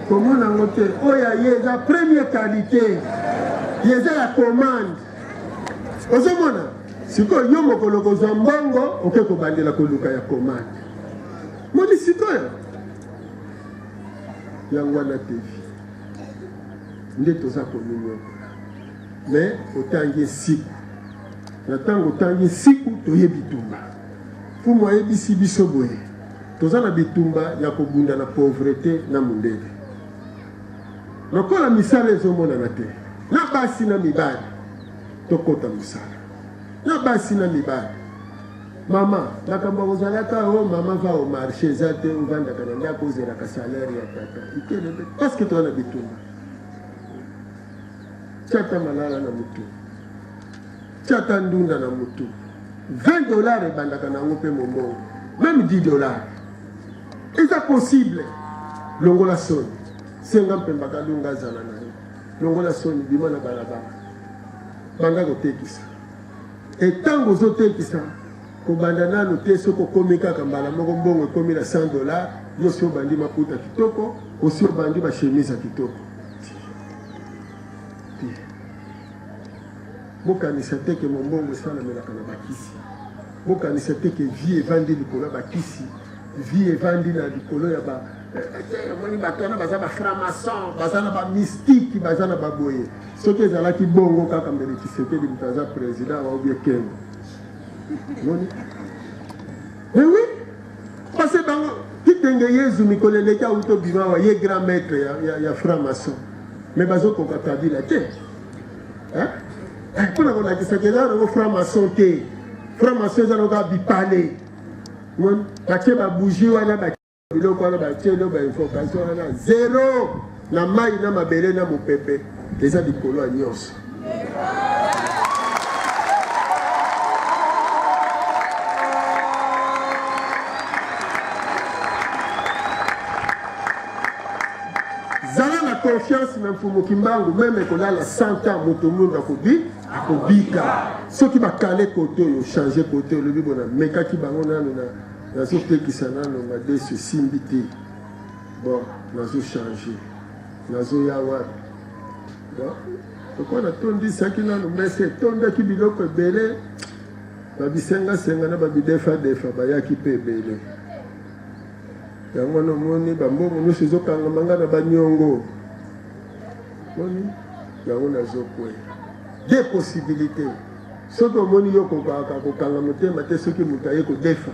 komona yango te. Oyo ya ye eza première qualité, ye eza ya commande. Ozomona sikoyo, yo mokolo kozwa mbongo, oke kobandela koluka ya commande. Moni sikoyo, yango wana TV nde toza kominyokola. Mais otangi esiku na ntango, otangi esiku, toye bitumba. Fumu ayebisi biso boye: toza na bitumba ya kobunda na pauvreté na mondele. Lokola misala ezomonana te, na basi na mibali tokɔta mosala, na basi na mibali. Mama, makambo ya kozalaka o mama va au marché eza te. Ovandaka na ndako, ozelaka salaire ya tata ikelebe, parce que toza na bitumba. Tia ata malala na motu, tia ata ndunda na motu. 20 $ ebandaka na yango mpe mombongo, même 10 $ eza possible. Longola soni, senga mpemba Kalunga azala na yo. Longola soni, bima na balabala, banda kotekisa. Etango ozotekisa, kobanda nano te. Soki okomi kaka mbala moko mbongo ekomi na 100 $, yo si obandi maputa kitoko, osi obandi bachemise ya kitoko te. Bokanisa te ke mombongo esalamelaka na bakisi. Bokanisa te ke vie evandi likolo ya bakisi, vie evandi na likolo ya ba eh, omoni bato wana baza ba franc-maçon, baza na ba mystique, baza na baboye. Soki ezalaki bongo kaka mbele Tshisekedi moto aza president ou bien Kengo. Moni? Eh oui, parce que bango kitenge Yezu mikolo eleki auto bima wa ye grand maître ya, ya, ya franc-maçon. Mais bazokoka Kabila te. Hein? Eh, mpo na kolakisa ke eza nango franc maçon te. Franc maçon eza nango kaka bipale. Moni? Batie ba bougie wana ba biloko wana batie no ba invocation wana zero na mai na mabele na mopepe eza likolo ya nyonso. Zala na confiance na Mfumu Kimbangu meme kolala 100 ans moto mwindu akobi akobika. Soki bakale kote oyo change kote olobi bona mekaki bango nanu na nazotekisa nano madesu esimbi te bon nazo change nazoya wapi bon lokola natondisaki nano mesa etondaki biloko ebele babisengasenga na babidefadefa bayaki mpe ebele Yango wana omoni bambongo nyonso ezokangama nga na baniongo. Moni yango nazokweya. Deux possibilités. Soki omoni yo kokaka kokanga motema te, soki moto aye kodefa,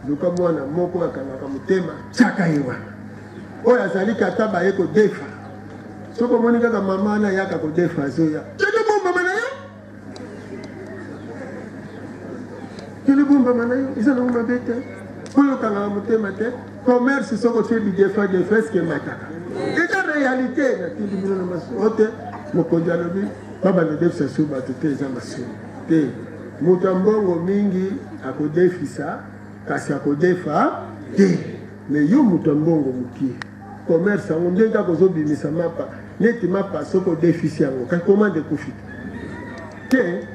luka mwana moko akangaka motema, tiaka ye wana. Oyo azali kata baye kodefa. Soki omoni kaka mama wana ayaka kodefa azoya, kende bombama na yo. Kende bombama na yo, eza nango mabe te. Oyo okangaka motema te, commerce soki otie bidefa defa eske emataka. Eza réalité natindi bino na masumu te. Mokonzi alobi babanda defisa su bato te, eza masumu te. Moto ya mbongo mingi akodefisa kasi akodefa te. Mais yo moto ya mbongo mokie, commerce yango ndenge kaka ozobimisa mapa neti mapa soki odefisi yango kasi commande ekufi te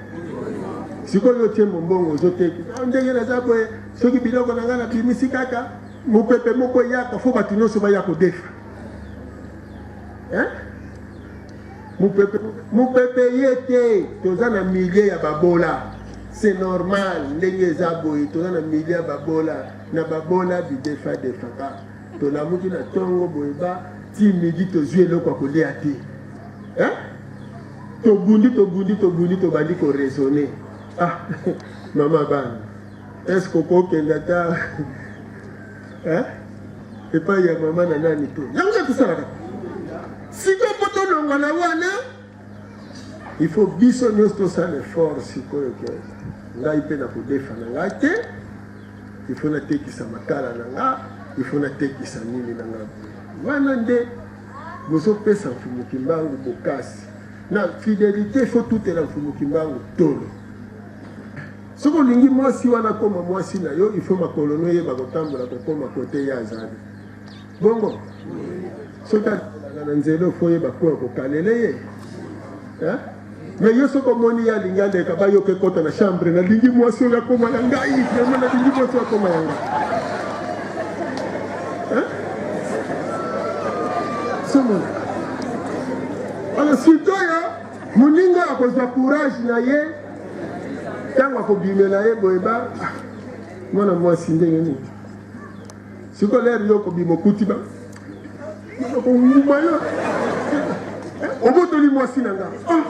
sikoyo otie mombongo ozoteki ah, ndenge naza boye soki biloko na ngai nabimisi kaka mopepe moko eyaka fo bato nyonso baya kodefa mopepe mopepe ye te toza na milieu ya babola c'est normal ndenge eza boye toza na milieu ya babola na babola bidefa defaka Tolamuki na tongo boye ba ti midi tozui eloko ya kolia te. Hein? Tobundi tobundi tobundi tobandi ko raisonner. Ah mama bana. Est-ce que okokende ata hein? Epai ya mama na nani te. Yango nde tosalaka. Sikoyo mpo tolongwa na wana il faut biso nyonso tosala effort sikoyo ke ngai mpe nakodefa na ngai te. Il faut natekisa makala na nga, il faut natekisa nini na nga. Wana nde bozopesa Mfumu Kimbangu bokasi na fidelite, il faut tutela Mfumu Kimbangu tolo. Soki olingi mwasi wana akoma mwasi na yo, il faut makolo no eyeba kotambola kokoma kote ye azali. Bongo soki azalaka na nzela, il faut oyeba ko kokalele ye. Mais yo soki omoni ye alingi aleka, bayoka ekota na chambre, nalingi mwasi oyo akoma na ngai, vraiment nalingi mwasi oyo akoma na ngai. Somona alors sikoyo moninga oyo akozwa courage na ye ntango akobimela ye boye ba ah, mwana mwasi ndenge nini sikoyo lere yo okobima okuti ba konguma yo obotoli mwasi na nga ah!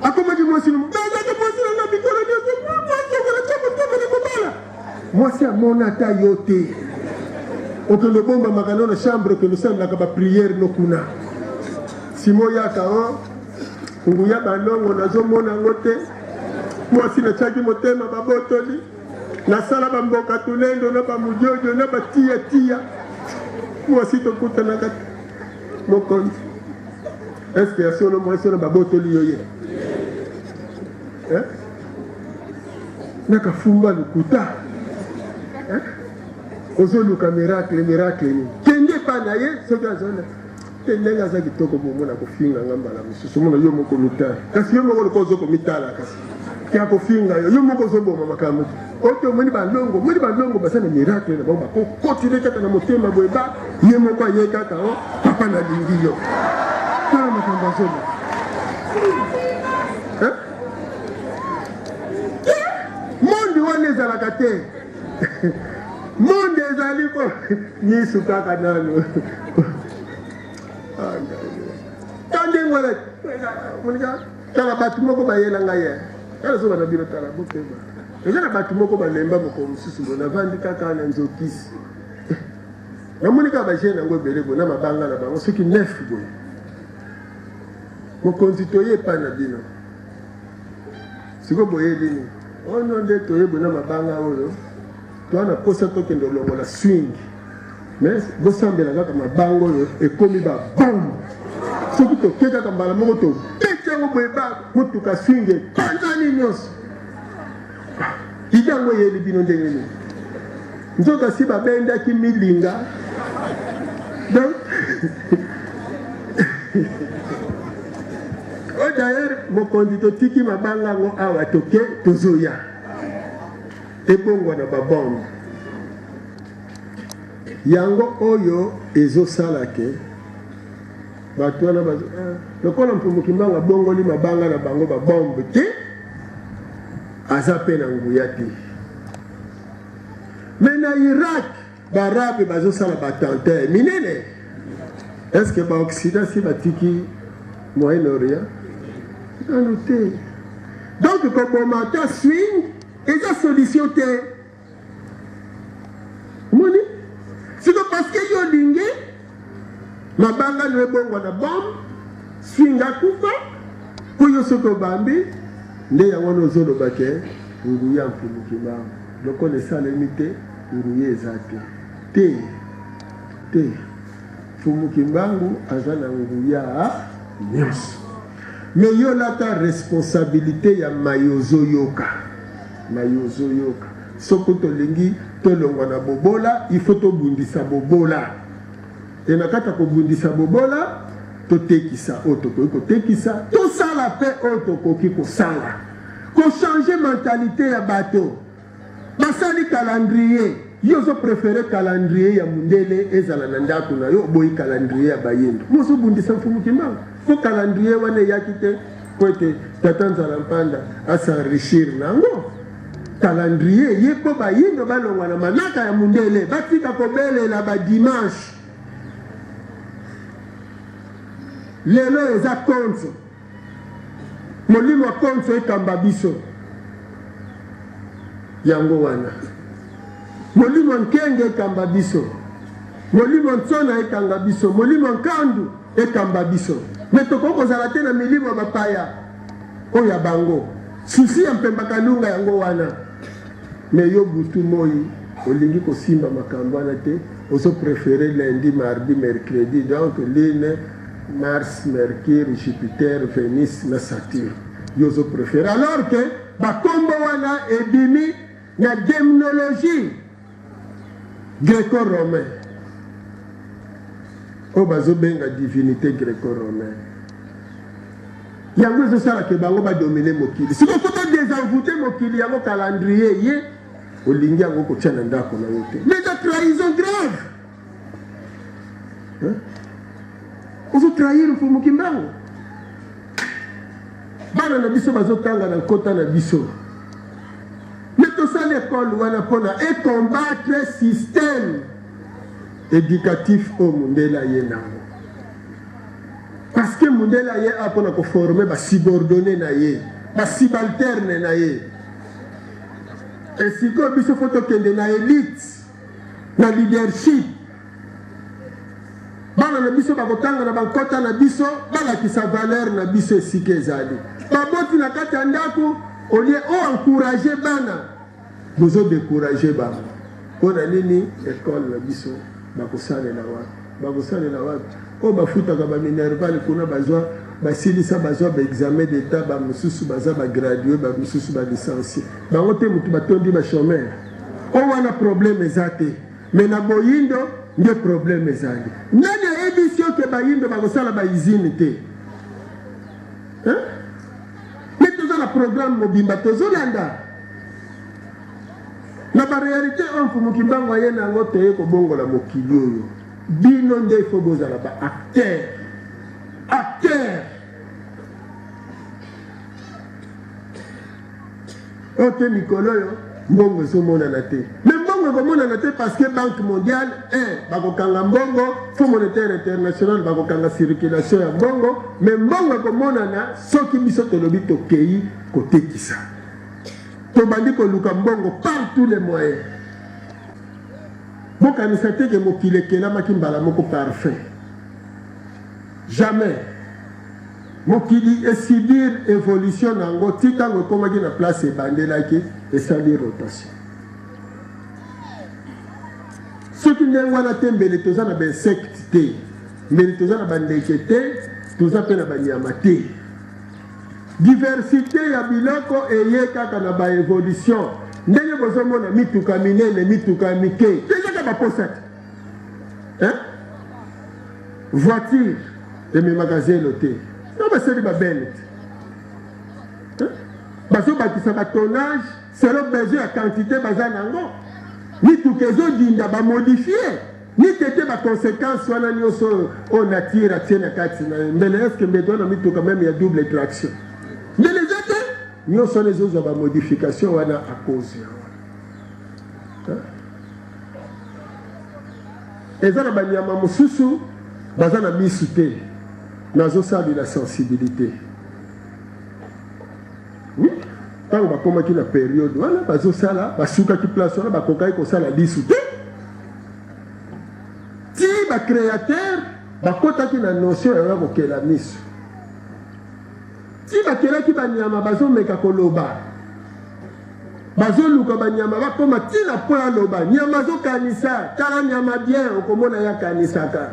akomaki mwasi azalaki mwasi na nga mikolo nyonso mwasi okola tya motema na kobala mwasi amona ata yo te okende obombamaka no na chambre okende osalelaka bapriere no kuna simo yaka o oh, nguya balongo nazomona yango te mwasi natyaki motema babotoli Nasala ba mboka tulendo na ba mujojo na ba tia tia mwasi tokutanaka mokonzi eske ya solo mwasi wana babotoli yo ye eh? nakafumba lokuta eh? ozoluka miracle miracle nini kende epa na ye soki azona te ndenge aza kitoko bomona kofinga nga mbala mosusu omona yo moko mitala kasi yo moko lokola ozo komitala kasi ya kofinga yo yo moko ozoboma makambo ote omoni balongo omoni balongo baza na miracle na bango bakokotile kaka na motema boye ba ye moko aye kaka o oh, papa nalingi yo tala makambo azoba eh? te. Monde ezali ko misu kaka nanu. Ah, Ta ndenge wana monika tala bato moko bayela ngai ye. Tala zoba na bino tala bokeba. Eza na bato moko balemba mokolo mosusu boye navandi kaka na nzokisi. Namoni kaka ba jeune yango ebele boye na mabanga na bango soki neuf boye. Mokonzi toye epai na bino. Sikoyo boyeli nini? Oh non nde toye boye na mabanga oyo toa na posa tokende olongola swing. Mais bosambela kaka mabanga oyo ekomi ba bombe. Soki toke kaka mbala moko tobeti yango boye ba motuka swing epanzani nyonso. Ide yango eyeli bino ndenge nini? Nzoka si babendaki milinga donc oyo d'ailleurs mokonzi totiki mabanga yango awa toke tozoya ebongwana babombe yango oyo ezosala ke bato wana eh, lokola mfumu kimbangu abongoli mabanga na bango babombe te aza mpe na nguya te me na irak baarabe bazosala baattentat minene est ce que baoccident si batiki moyen orient nanu te donc koboma ata swing eza solution te Omoni? Siko parce que yo olingi mabanga no ebongwa na bombe, swing akufa, po yo soki obambi nde yango wana ozoloba ke nguya mfumu kimbangu lokola esalemi te nguya eza te te te mfumu kimbangu aza na nguya nyonso me yo lata responsabilite ya maye ozoyoka maye ozoyoka Soko tolingi tolongwa na bobola, il faut tobundisa bobola. E na kati ya kobundisa bobola, totekisa oyo tokoki kotekisa, tosala mpe oyo tokoki kosala. Kochanger mentalite ya bato. Basali calendrier, yo ozo preferer calendrier ya mundele ezala na ndako na yo, oboyi calendrier ya bayindo. Mozobundisa Mfumu Kimbangu. Mpo calendrier wana eyaki te mpo ete tata Nzala Mpanda a s'enrichir na yango. Calendrier ye mpo bayindo balongwa na manaka ya mundele batika kobelela ba dimanche. Lelo eza konzo, molimo ya konzo ekamba biso yango wana molimo ya nkenge ekamba biso, molimo ya nsona ekanga biso, molimo ya nkandu ekamba biso. Me tokoki kozala te na milimo ya bapaya oyo ya bango. Souci ya Mpemba Kalunga yango wana. Mais yo butu moyi olingi kosimba makambo wana te, ozo preferer lundi, mardi, mercredi, donc lune, Mars, Mercure, Jupiter, Venus na Saturne. Yo ozo preferer alors que ba kombo wana ebimi na demnologie greco-romain oyo bazobenga divinité greco-romain yango ezosala ke bango badomine mokili sikoyo fo todesenvoute mokili yango calendrier ye olingi yango kotya na ndako na yo te mais eza trahison grave ozotrahir mfumu kimbangu bana na biso bazotanga na nkota na biso me tosali ekole wana mpona ecombattre système éducatif oyo mondele aye nango parce que mondele aye a mpona koforme basubordonne na ye basubalterne na ye esikoyo biso fo tokende na élite na leadership bana na biso bakotanga na bankota na biso balakisa valeur na biso esika ezali baboti na kati ya ndako olie o encourage bana bozo decourage bango mpo na nini ekole na biso bakosalela wapi bakosalela wapi oyo bafutaka baminerval kuna bazwa basilisa bazwa baexamen d'etat bamosusu baza bagradue bamosusu balicencie bango te motu batondi bachomeur oyo wana problème eza te Mais na boyindo nde problème ezali. Nani ayebisi yo ke bayindo bakosala ba usine te? Hein? Mais toza na programme mobimba tozolanda na ba réalité oyo Mfumu Kimbangu aye na yango toye kobongola mokili oyo. Bino nde il faut bozala ba acteur. Acteur. Oyo te mikolo oyo. Mbongo ezomonana te. Mais mbongo ekomonana te parce que Banque mondiale, un, bakokanga mbongo, Fonds monétaire international bakokanga circulation ya mbongo, mais mbongo ekomonana soki biso tolobi tokeyi kotekisa. Tobandi koluka mbongo par tous les moyens. Bokanisa te ke mokili ekelamaki mbala moko parfait. Jamais. Mokili e subir evolution na yango ti tango ekomaki na place ebandelaki, esali rotation. Soki ndenge wana te mbele toza na ba insectes te, mbele toza na ba ndeke te, toza pe na ba nyama te. Diversite ya biloko eye kaka na ba evolution. Ndenge bozomona mituka minene, mituka ya mike, eza kaka ba posa te. Hein? Voiture ememaka zelo te. Na basali ba bene te. Hein? Bazobakisa ba tonnage selon besoin ya quantité baza nango. Mituka ezodinda ba modifier. Nitete ba consequences wana nyonso oyo oyo nature atie na kati na ye. Mbele est-ce que mbeto wana mituka meme ya double traction. Mbele eza te. Nyonso wana ezozwa ba modification wana à cause ya wana. Eza na banyama mosusu baza na misu te, nazosalela sensibilite. Oui, ntango bakomaki na periode wana bazosala, basukaki place wana, bakokaki kosala lisu te ti ba créateur bakotaki na notion ya kokela misu ti bakelaki banyama bazomeka koloba Bazoluka ba nyama bakoma ti na point aloba nyama azokanisa tala nyama bien okomona ye akanisaka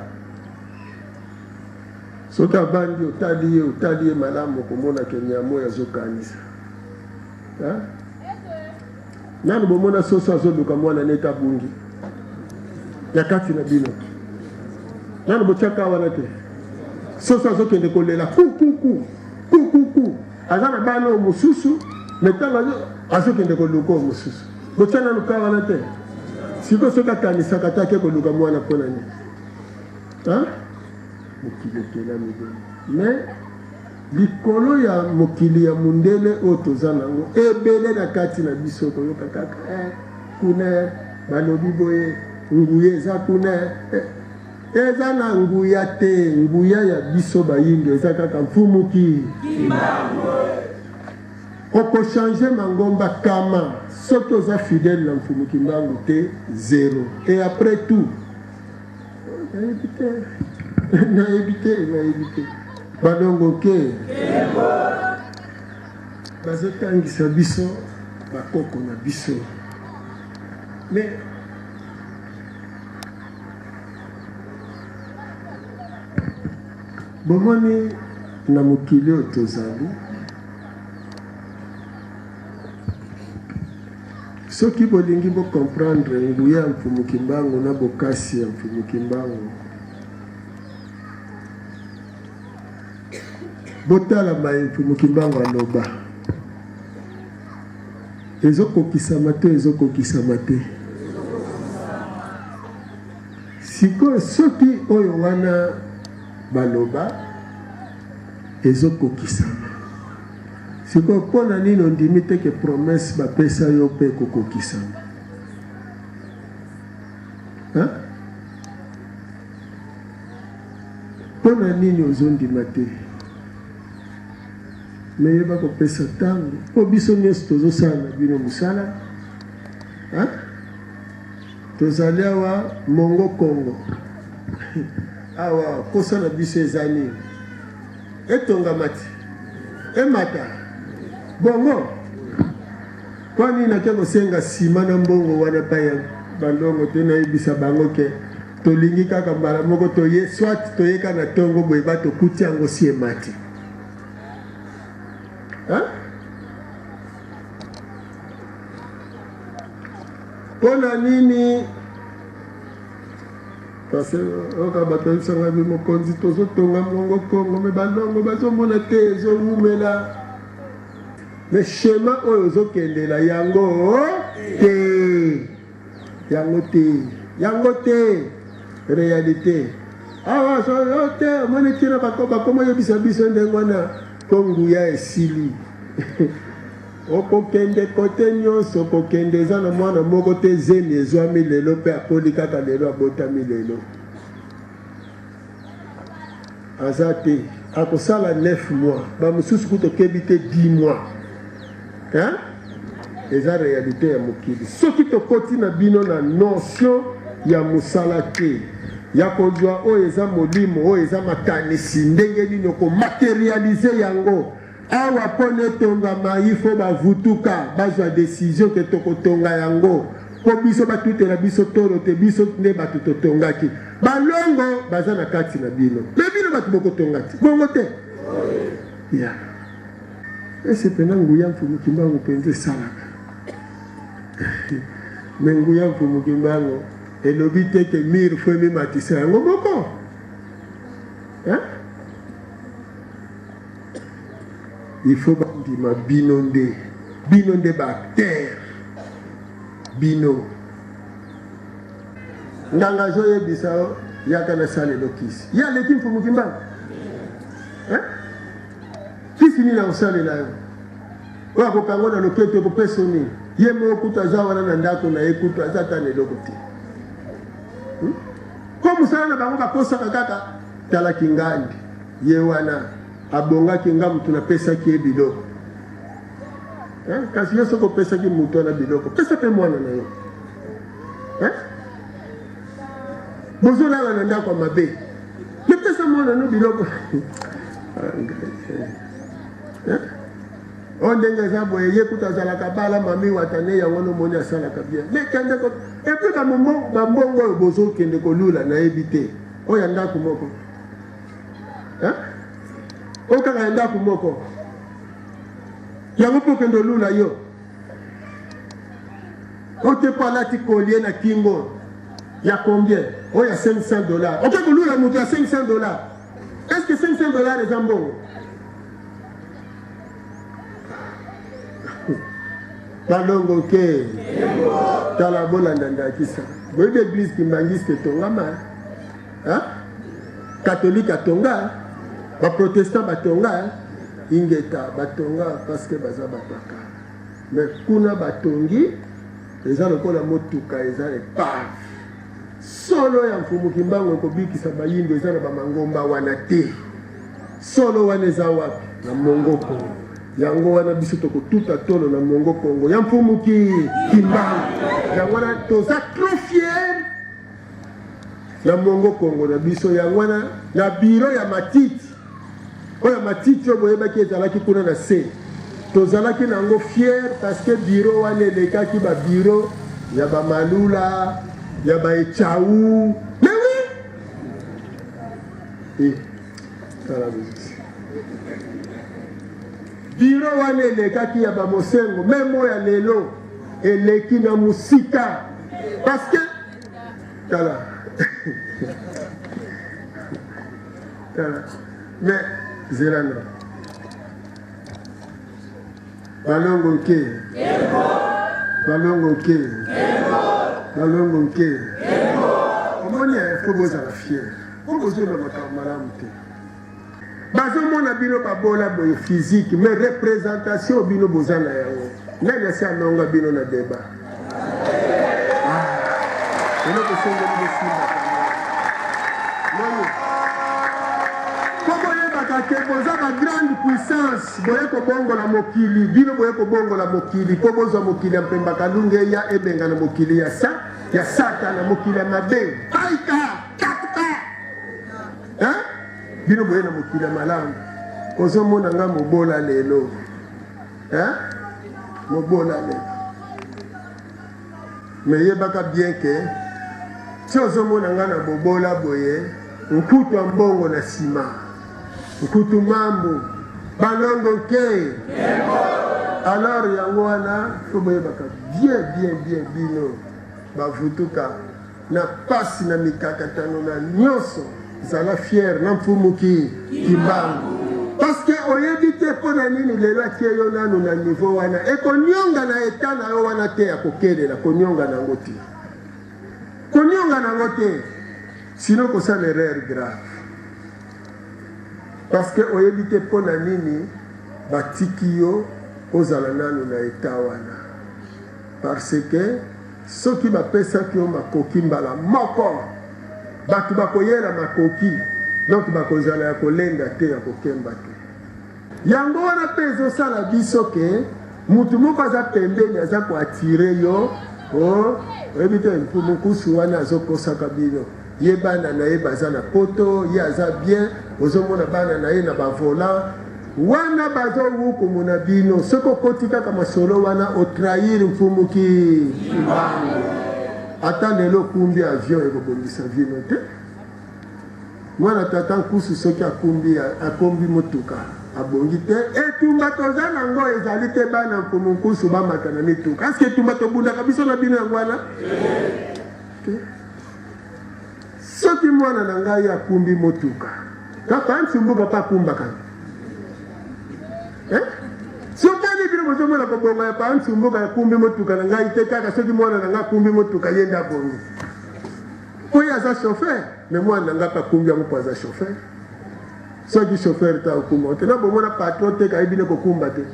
soki avandi otali ye otali ye malamu okomona ke nyama oyo azokanisa nanu bomona soso azoluka mwana neti abungi ya kati na bino nanu botyaka wana te soso azokende kolela kukuku kukuku Aza na bana oyo mosusu me ntango azokende koluka oyo mosusu. Botya nanu ka wana te. Sikoyo soki akanisaka te ake koluka mwana mpo na nini? Mokili ekelami bongo. Me likolo ya mokili ya mundele oyo toza nango ebele na kati na biso koyoka kaka eh, kuna balobi boye nguya eza kuna eh. Eza na nguya te, nguya ya biso bayindo eza kaka mfumu ki. Kimbangu. Oko changer mangomba kama soki oza fidèle na mfumu kimbangu te zero et après tout nayebi te nayebi te nayebi te balongo ke bazotangisa biso bakoko na biso mais Bomoni, na mokili oyo tozali, soki bolingi bo comprendre nguya ya Mfumu Kimbangu na bokasi ya Mfumu Kimbangu, botala maye Mfumu Kimbangu aloba, ezokokisama to ezokokisama te? Sikoyo soki oyo wana baloba ezokokisama, sikoyo mpo na nini ondimi te ke promesse bapesa yo mpe ekokokisama? Hein? Mpo na nini ozondima te? Me yeba kopesa ntango mpo biso nyonso tozosala na bino mosala. Hein? Tozali awa mongo kongo awa posa na biso eza nini? Etongama ti emata bongo mpo nini nake kosenga nsima na mbongo wana epai ya bandongo te nayebisa bango ke tolingi kaka mbala moko toye soit toyeka na ntongo boye ba tokuti yango si emati hein? Mpo na nini? Parce oyoka bato bayebisa ngai be mokonzi tozotonga mongo Kongo me balongo bazomona te ezowumela me shema oyo ozokendela yango te yango te yango te realite awa so te omoni ntina bakoma oyebisa biso ndenge wana mpo nguya esili. Okokende kote nyonso okokende eza na mwana moko te zemi ezwami lelo pe akoli kaka lelo abotami lelo aza te akosala 9 mois ba mosusu kutu okebi te 10 mois hein? Eza realite ya mokili soki tokoti na bino na notion ya mosala te ya kozwa oyo eza molimo oyo eza makanisi ndenge nini okomaterialize yango Awa pona etongama il faut ba vutuka bazwa decision ke tokotonga yango po biso batutela biso tolo te biso nde batu totongaki ba longo baza na kati na bino me bino batu bokotonga te bongo te ya ese pena nguya mfumu kimbangu mpenza esalaka me nguya mfumu kimbangu elobi te ke mire fo emimatisa yango moko hein? Il faut bandima bino nde bino nde ba acteurs bino. Nganga azoyebisa yo yaka nasalelo kisi, ye aleki mfumu kimbangu hein? Kisi nini akosalela yo oyo akokanga na loketo ekopesa yo nini? Ye moko kutu aza wana na ndako na ye kutu aza ata na eloko te hmm? Ko mosala na bango bakosaka kaka tala kingandi Ye wana abongaki nga mutu napesaki ye biloko eh? Kasi yo soki opesaki mutu wana biloko, pesa pe mwana na yo eh? Bozolala na ndako ya mabe, me pesa mwana no biloko eh? Oyo ndenge eza boye, ye kutu azalaka bala mami watane yango nomoni asalaka bien me kende ko epuis bambongo oyo bozokende kolula nayebi te oyo ya ndako moko Hein? Oyo kaka ya ndako moko. Yango mpo okende olula yo. Oyo te mpo alati collier na kingo ya combien? Oyo ya 500 dollars. Oke kolula moto ya 500 dollars. Est-ce que 500 dollars eza mbongo? Balongo ke. Tala bolanda ndakisa. Boyebi eglise kimbangiste etongama. Hein? Catholique atonga, ba protestant batonga, ingeta batonga parce que baza bapaka. Mais kuna batongi eza lokola motuka eza epave. Solo ya Mfumu Kimbangu ekobikisa bayindo eza na bamangomba wana te. Solo wana eza wapi? Na Mongo Kongo. Yango wana biso tokotuta tolo na Mongo Kongo ya Mfumu Kimbangu. Yango wana toza trop fier na mongo kongo na biso yango wana na biro ya matiti oyo ya matiti oyo boyebaki ezalaki kuna na se tozalaki na yango fier parce que biro wana elekaki ba biro ya ba malula ya ba echau mais oui eh, tala biro wana elekaki ya ba mosengo meme oyo ya lelo eleki na mosika parce que tala tala mais zela na balongo nke balongo nke balongo nke omoni fo bozala fier po bozoloba makambo malamu te Bazomona bino babola boye physique mais representation bino boza na yango nani asi alonga bino na debat? Ah, eloko esengeli bosimba nani po boyebaka ke boza ba grande puissance boye kobongola mokili bino boye kobongola mokili po bozwa mokili ya mpemba kalunga eya ebengana mokili ya sa ya satana mokili ya mabe baika kaka Hein? Bino boye na mokili ya malamu. Ozomona nga mobola lelo. Hein? Mobola lelo. Mais yebaka bien que ti ozomona nga na bobola boye nkutu ya mbongo na nsima nkutu mambu balongo nke alors yango wana fo boyebaka bien bien bien bino bavutuka Na pasi na mikakatano na nionso zala fier na mfumu ki kimbangu parce que oyebi te mpo na nini lelo atie yo nanu na niveau wana ekonionga na etat na yo wana te ya kokelela konionga na yango te konionga na yango te sinon kosala erreur grave parce que oyebi te mpo na nini batiki yo. Ozala nanu na etat wana parce que soki bapesaki yo makoki mbala moko batu bakoyela makoki donc bakozala ya kolenda te ya kokemba te. Yango wana pe ezosala biso ke mutu moko aza pembeni aza ko attirer yo oh oyebi te mfumu nkusu wana azokosaka bino ye bana na ye baza na poto ye aza bien ozomona bana na ye na ba volant Wana bazo wukumu na bino soki okoti kaka masolo wana o trahir mfumu ki kimbangu ata lelo okumbi avion ekobongisa vie no te mwana tata nkusu soki akumbi akombi motuka abongi te etumba toza nango ezali te bana mfumu nkusu bamata na mituka eske etumba tobundaka biso na bino yango wana te Soki mwana na ngai akumbi motuka, papa Nsumbuka pe akumbaka eh? Sokani bino bozomona kobonga ya papa Nsumbuka akumbi motuka na ngai te, kaka soki mwana na ngai akumbi motuka ye nde abongi po ye aza chauffeur, mais mwana na ngai pe akumbi yango po aza chauffeur. Soki chauffeur te akumba te, na bomona patron te kayebi ne kokumba te.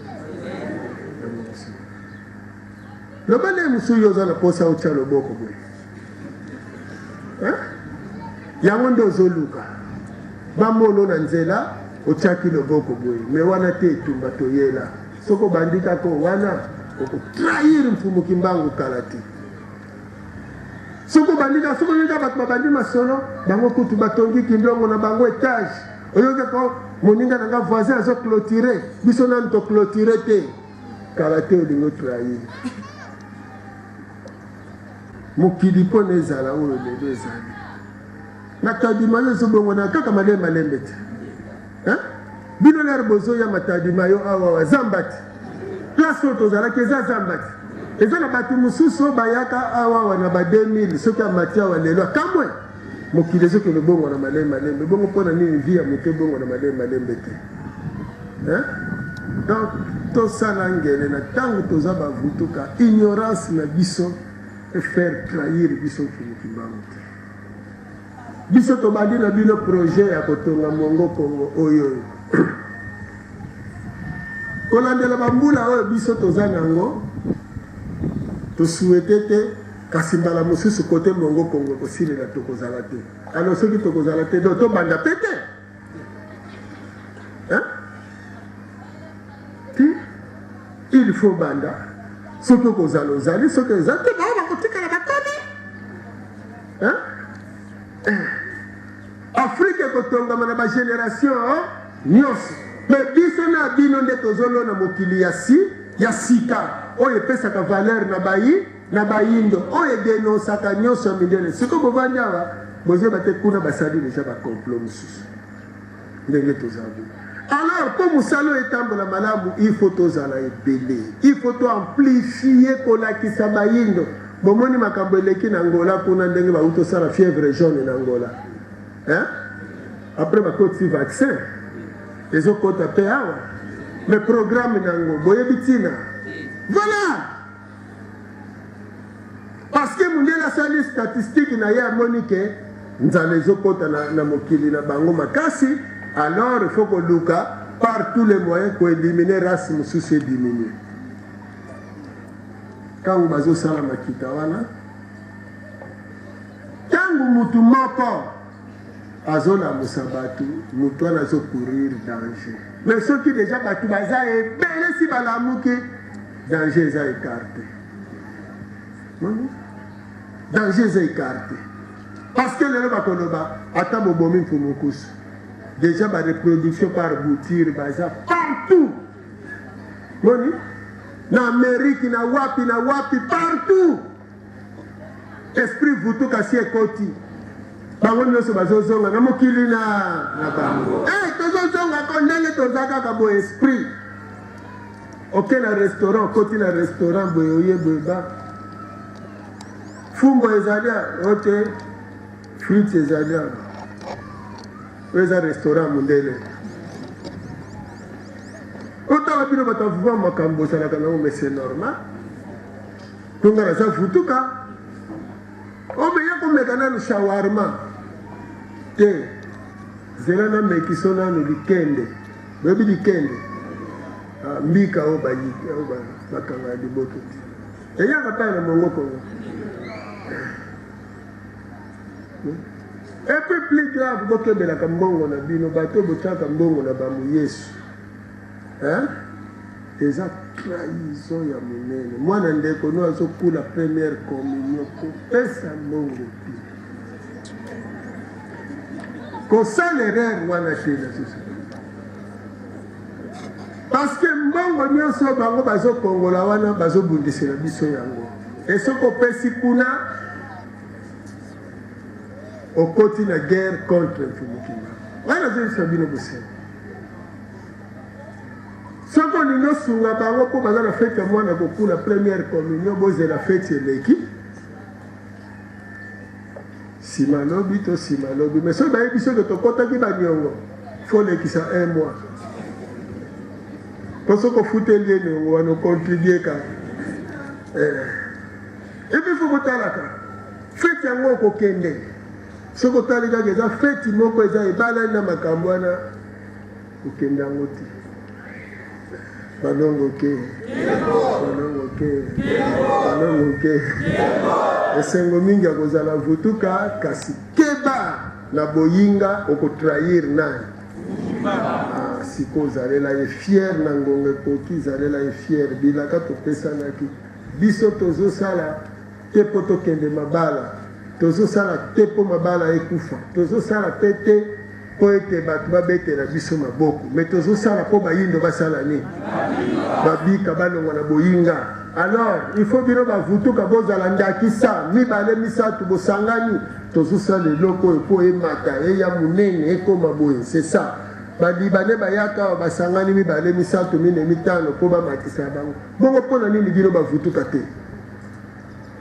Loba nde mosusu yo oza na posa otya loboko boye. Hein? Yango nde ozoluka bamono na nzela otiaki loboko boye me wana te etumba toyela soki obandi kaka wana okotrahir mfumu kimbangu kala te soki obandi kaka soki oyoki bato babandi masolo bango kutu batongi kindongo na bango etage oyoki ko moninga na nga voisin azo clotire biso nanu toclotire te kala te olingi otrahir Mokili mpo na ezala oyo lelo ezali. Matadi mayo ezobongwana kaka malembe malembe te. Hein? Bino lere bozoya Matadi mayo awa awa zamba te. Place oyo tozalaki eza zamba te. Eza na bato mosusu oyo bayaka awa awa na ba 2000 soki amati awa lelo akamwe. Mokili ezokende bongwana malembe malembe. Bongo mpo na nini vie ya moto ebongwana malembe malembe te? Hein? Donc tosala ngele na tango toza ba vutuka ignorance na biso e faire trahir biso mfumu kimbangu te. Biso tobandi na bino projet ya kotonga mongo Kongo oyo oyo kolandela bambula oyo biso toza nango tosuete te kasi mbala mosusu kote mongo Kongo ekosilela tokozala te. Alors soki tokozala te donc tobanda pe te. Hein? Ti il faut banda soki okozala ozali soki eza te bango bakotikala batali hein? Eh. Afrique ekotongama na bagénération nyonso me biso na bino nde tozolona mokili ya si ya sika oyo epesaka valeur na bayi na bayindo oyo edenonsaka nyonso ya mindele. Sikoyo bovandi awa bozoyeba te kuna basali deja ba complot mosusu ndenge toza boye. Alors mpo mosala oyo etambola malamu, il faut tozala ebele, il faut to amplifie kolakisa bayindo. Bomoni makambo eleki na Angola kuna ndenge bauti osala fièvre jaune na Angola hein? Après bakotisi vaccin ezokota mpe awa, mais programme na yango boyebi ntina voilà. Parce que mundele asali statistique na ye amoni ke nzala ezokota na, na mokili na bango makasi, alors il faut koluka par tous les moyens koeliminer race mosusu ediminue. Ntango bazosala makita wana, ntango mutu moko azolamusa bato, mutu wana azo courir danger. Mais soki deja bato baza ebele si balamuki, danger eza ecarte. Danger eza ecarte. Parce que lelo bakoloba ata bobomi mfumu nkusu. Deja ba reproduction par bouture baza partout. Moni? Na Amerique, na wapi, na wapi, partout. Esprit vutuka si ekoti bango nyonso bazozonga na mokili na na bango. Eh, tozozonga ko ndenge toza kaka boye esprit. Oke na restaurant, okoti na restaurant boye oye boye ba fumbwa ezali ote fruits ezali awa. Oyo eza restaurant mundele. Otala bino bato ya makambo ozalaka nango mais c'est normal. Po nga naza vutuka. Omeya komeka nanu shawarma te. Zela na mekiso nanu likende. Boyebi likende? Ah, mbika oyo bayiki oyo bakanga liboke te eyaka mpe na mongo kongo. Et puis plus grave, bokebelaka mbongo na bino, bato botiaka mbongo na bamuyesu, hein? Eza trahison ya monene. Mwana ndeko no azokula première communion, kopesa mbongo te, kosala erreur wana te na société, parce que mbongo nyonso bango bazokongola wana bazobundisela biso yango. E soki opesi kuna, okoti na guerre contre Mfumu Kimbangu. Wana azoyebisa bino bosembo. Soki olingi osunga bango mpo baza na feti ya mwana kokula première communion, bozela feti eleki, nsima lobi to nsima lobi. Mais soki bayebi soki tokɔtaki baniongo, fo olekisa un mois, mpo soki ofuteli ye niongo wana, ocontribue kaka. Et puis fo botalaka feti yango okokende. Soki otali kaka eza feti moko eza ebalani na makambo wana, kokende yango te. Balongo ke, balongo ke, balongo ke. Esengo mingi ya kozala vutuka, kasi keba na boyinga, okotrahir nani? Ah, sikoyo ozalela ye fier na ngonga ekoki, zalela ye fier. Bilaka topesanaki biso, tozosala te mpo tokende mabala, tozosala te mpo mabala ekufa, tozosala mpe te mpo ete bato babetela biso maboko, me tozosala mpo bayindo basala nini? Babika, balongwa na boyinga. Alors il faut bino bavutuka bozala ndakisa. Mibale, misato bosangani, tozosala eloko oyo mpo emata, eya monene, ekoma boye. C'est ça. Balibanais bayaka awa, basangani mibale, misato, mine, mitano mpo bamatisa bango. Bongo mpo na nini bino bavutuka te?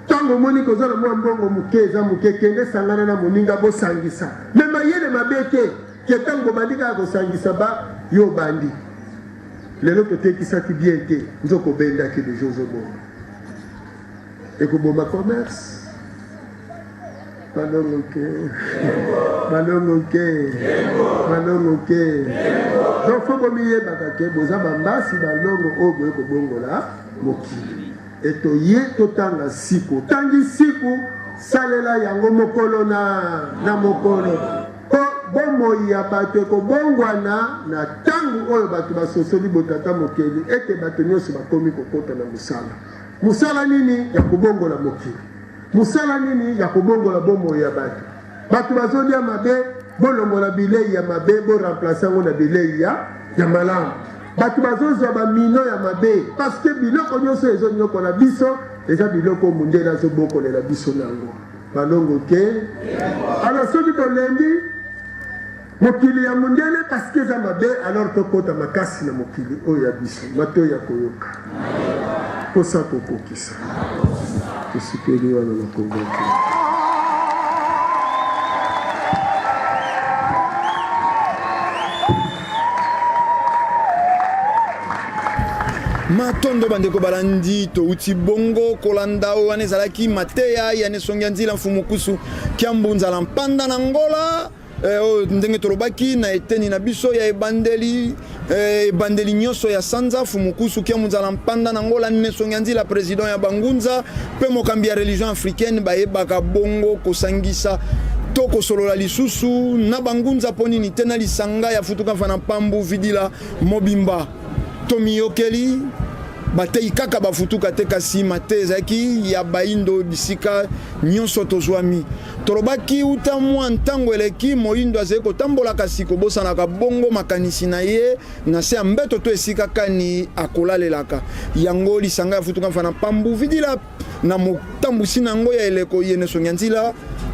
Ntango omoni koza na mwa mbongo moke, eza moke, kende sangana na moninga, bosangisa. Me mayele mabe te ke ntango bobandi kaka kosangisa, ba yo obandi lelo totekisaki bien te, nzoka obendaki deja, ozoboma, ekoboma commerce. Balongo ke, balongo ke, balongo ke. Donc fo bomiyebaka ke boza bambasi balongo oyo boye kobongola mokili. Etoye totanga siku, otangi siku, salela yango mokolo na mokolo, mpo bomoi ya bato ekobongwana na ntango oyo bato basosoli botata mokeli, ete bato nyonso bakomi kokota na mosala. Mosala nini? Ya kobongola mokili. Mosala nini? Ya kobongola bomoi ya bato. Bato bazolia mabe, bolongola bilei ya mabe, boremplace yango na bilei ya malamu. Bato bazozwa bamino ya mabe, parce que biloko nyonso ezonyokola biso eza biloko mundele azobokolela biso nango. Balongo ke. Alors soki tolembi mokili ya mundele parce que eza mabe, alors tokota makasi na mokili oyo ya biso. Matoi ya koyoka, posa kokokisa. Tosukeli wana na Kongo te. Matondo bandeko balandi, touti bongo kolanda oyo wana ezalaki mateya ya Nesongi ya Nzila Mfumu Kusu Kiambu Nzala Mpanda na Ngola. Oyo ndenge tolobaki na eteni na biso ya ebandeli, ebandeli nyonso ya sanza, Mfumu Kusu Kiambu Nzala Mpanda na Ngola, Nesongi ya Nzila, president ya bangunza mpe mokambi ya religion africaine, bayebaka bongo kosangisa to kosolola lisusu na bangunza mpo nini te na lisanga ya Futuka Mfana Mpambu Vidila mobimba. Tomiyokeli batei kaka bafutuka te, kasi mate ezalaki ya baindo bisika nyonso tozwami. Tolobaki uta mwa ntango eleki, moindo azali kotambola kasi kobosanaka bongo makanisi na ye na se ya mbeto to esika kani akolalelaka yango. Lisanga ya Futuka Mfana Mpambu Vidila na motambusi na yango ya eleko ye Nesongi ya Nzila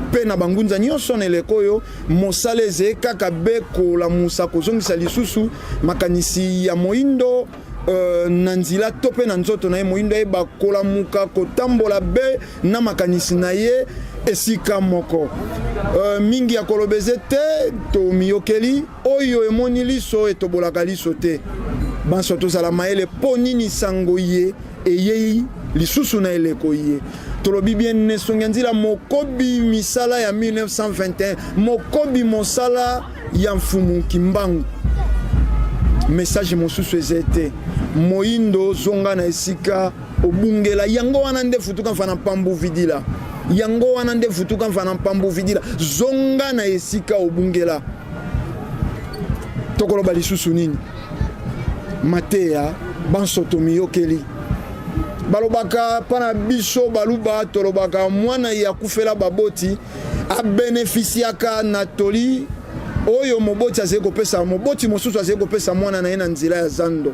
mpe na bangunza nyonso na eleko oyo, mosala ezali kaka be kolamusa, kozongisa lisusu makanisi ya moindo na nzela to mpe na nzoto na ye. Moindo ayeba kolamuka, kotambola be na makanisi na ye esika moko. Mingi ya koloba eze te, tomiyokeli oyo emoni liso etobolaka liso te. Banso tozala mayele mpo nini sango ye eyei lisusu na eleko ye. Tolobi bien, Nesongi ya Nzila, mokobi misala ya 1921, mokobi mosala ya Mfumu Kimbangu. Message mosusu eza te. Moyindo zonga na esika obungela. Yango wana nde futuka mfana mpambu vidila. Yango wana nde futuka mfana mpambu vidila. Zonga na esika obungela. Tokoloba lisusu nini? Mateya banso tomiyokeli. Balobaka mpa na biso baluba, tolobaka mwana ye akufela baboti abenefisiaka na toli oyo moboti azali kopesa, moboti mosusu azali kopesa mwana na ye na nzela ya zando.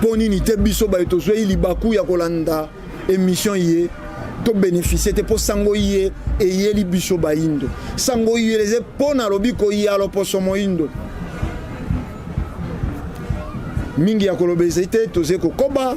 Mpo nini te biso baye tozwei libaku ya kolanda emission ye to beneficie te, mpo sango ye eyeli biso bayindo, sango ye eze mpo na lobiko ya loposo moyindo. Mingi ya koloba ezali te, tozali kokoba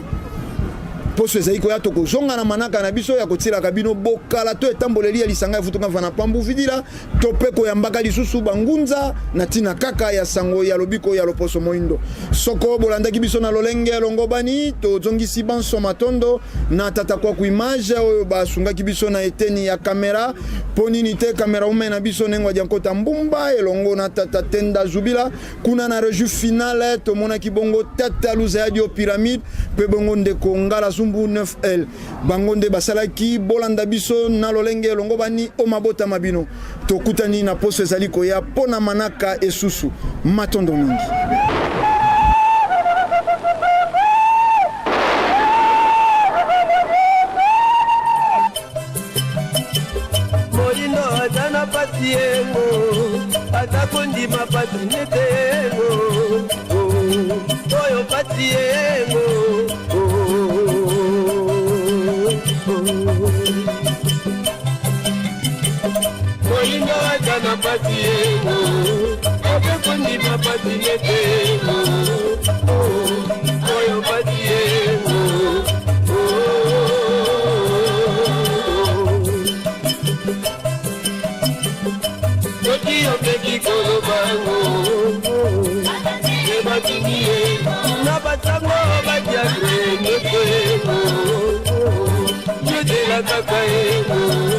poso ezali koya, tokozonga na manaka na biso ya kotielaka bino bokala to etamboleli ya lisanga ya futuka mfana pambu vidila, to mpe koyambaka lisusu bangunza na ntina kaka ya sango ya lobiko ya loposo moindo. Soko bolandaki biso na lolenge elongobani, tozongisi banso matondo na tata kwaku image oyo basungaki biso na eteni ya kamera. Mpo nini te kamera ume na biso Nengwa Diankota Mbumba elongo na tata Tenda Zubila kuna na regie finale. Tomonaki bongo tata Luzayadio Pyramide mpe bongo ndeko Ngala Zumbu 9L, bango nde basalaki bolanda biso na lolenge elongo bani o mabota ma bino. Tokutani na poso ezali koya mpo na manaka esusu. Matondo mingi. Moyindo aza na pasi yengo, aza kondima pasi nete yengo, oyo pasi yengo. Moyindo aza na pasi yengo, aza kondima pasi nete yengo, oyo pasi yengo. Soki omeki kolobango ebatindi ye na basango badiakre nyoto yengo yodela kaka yengo.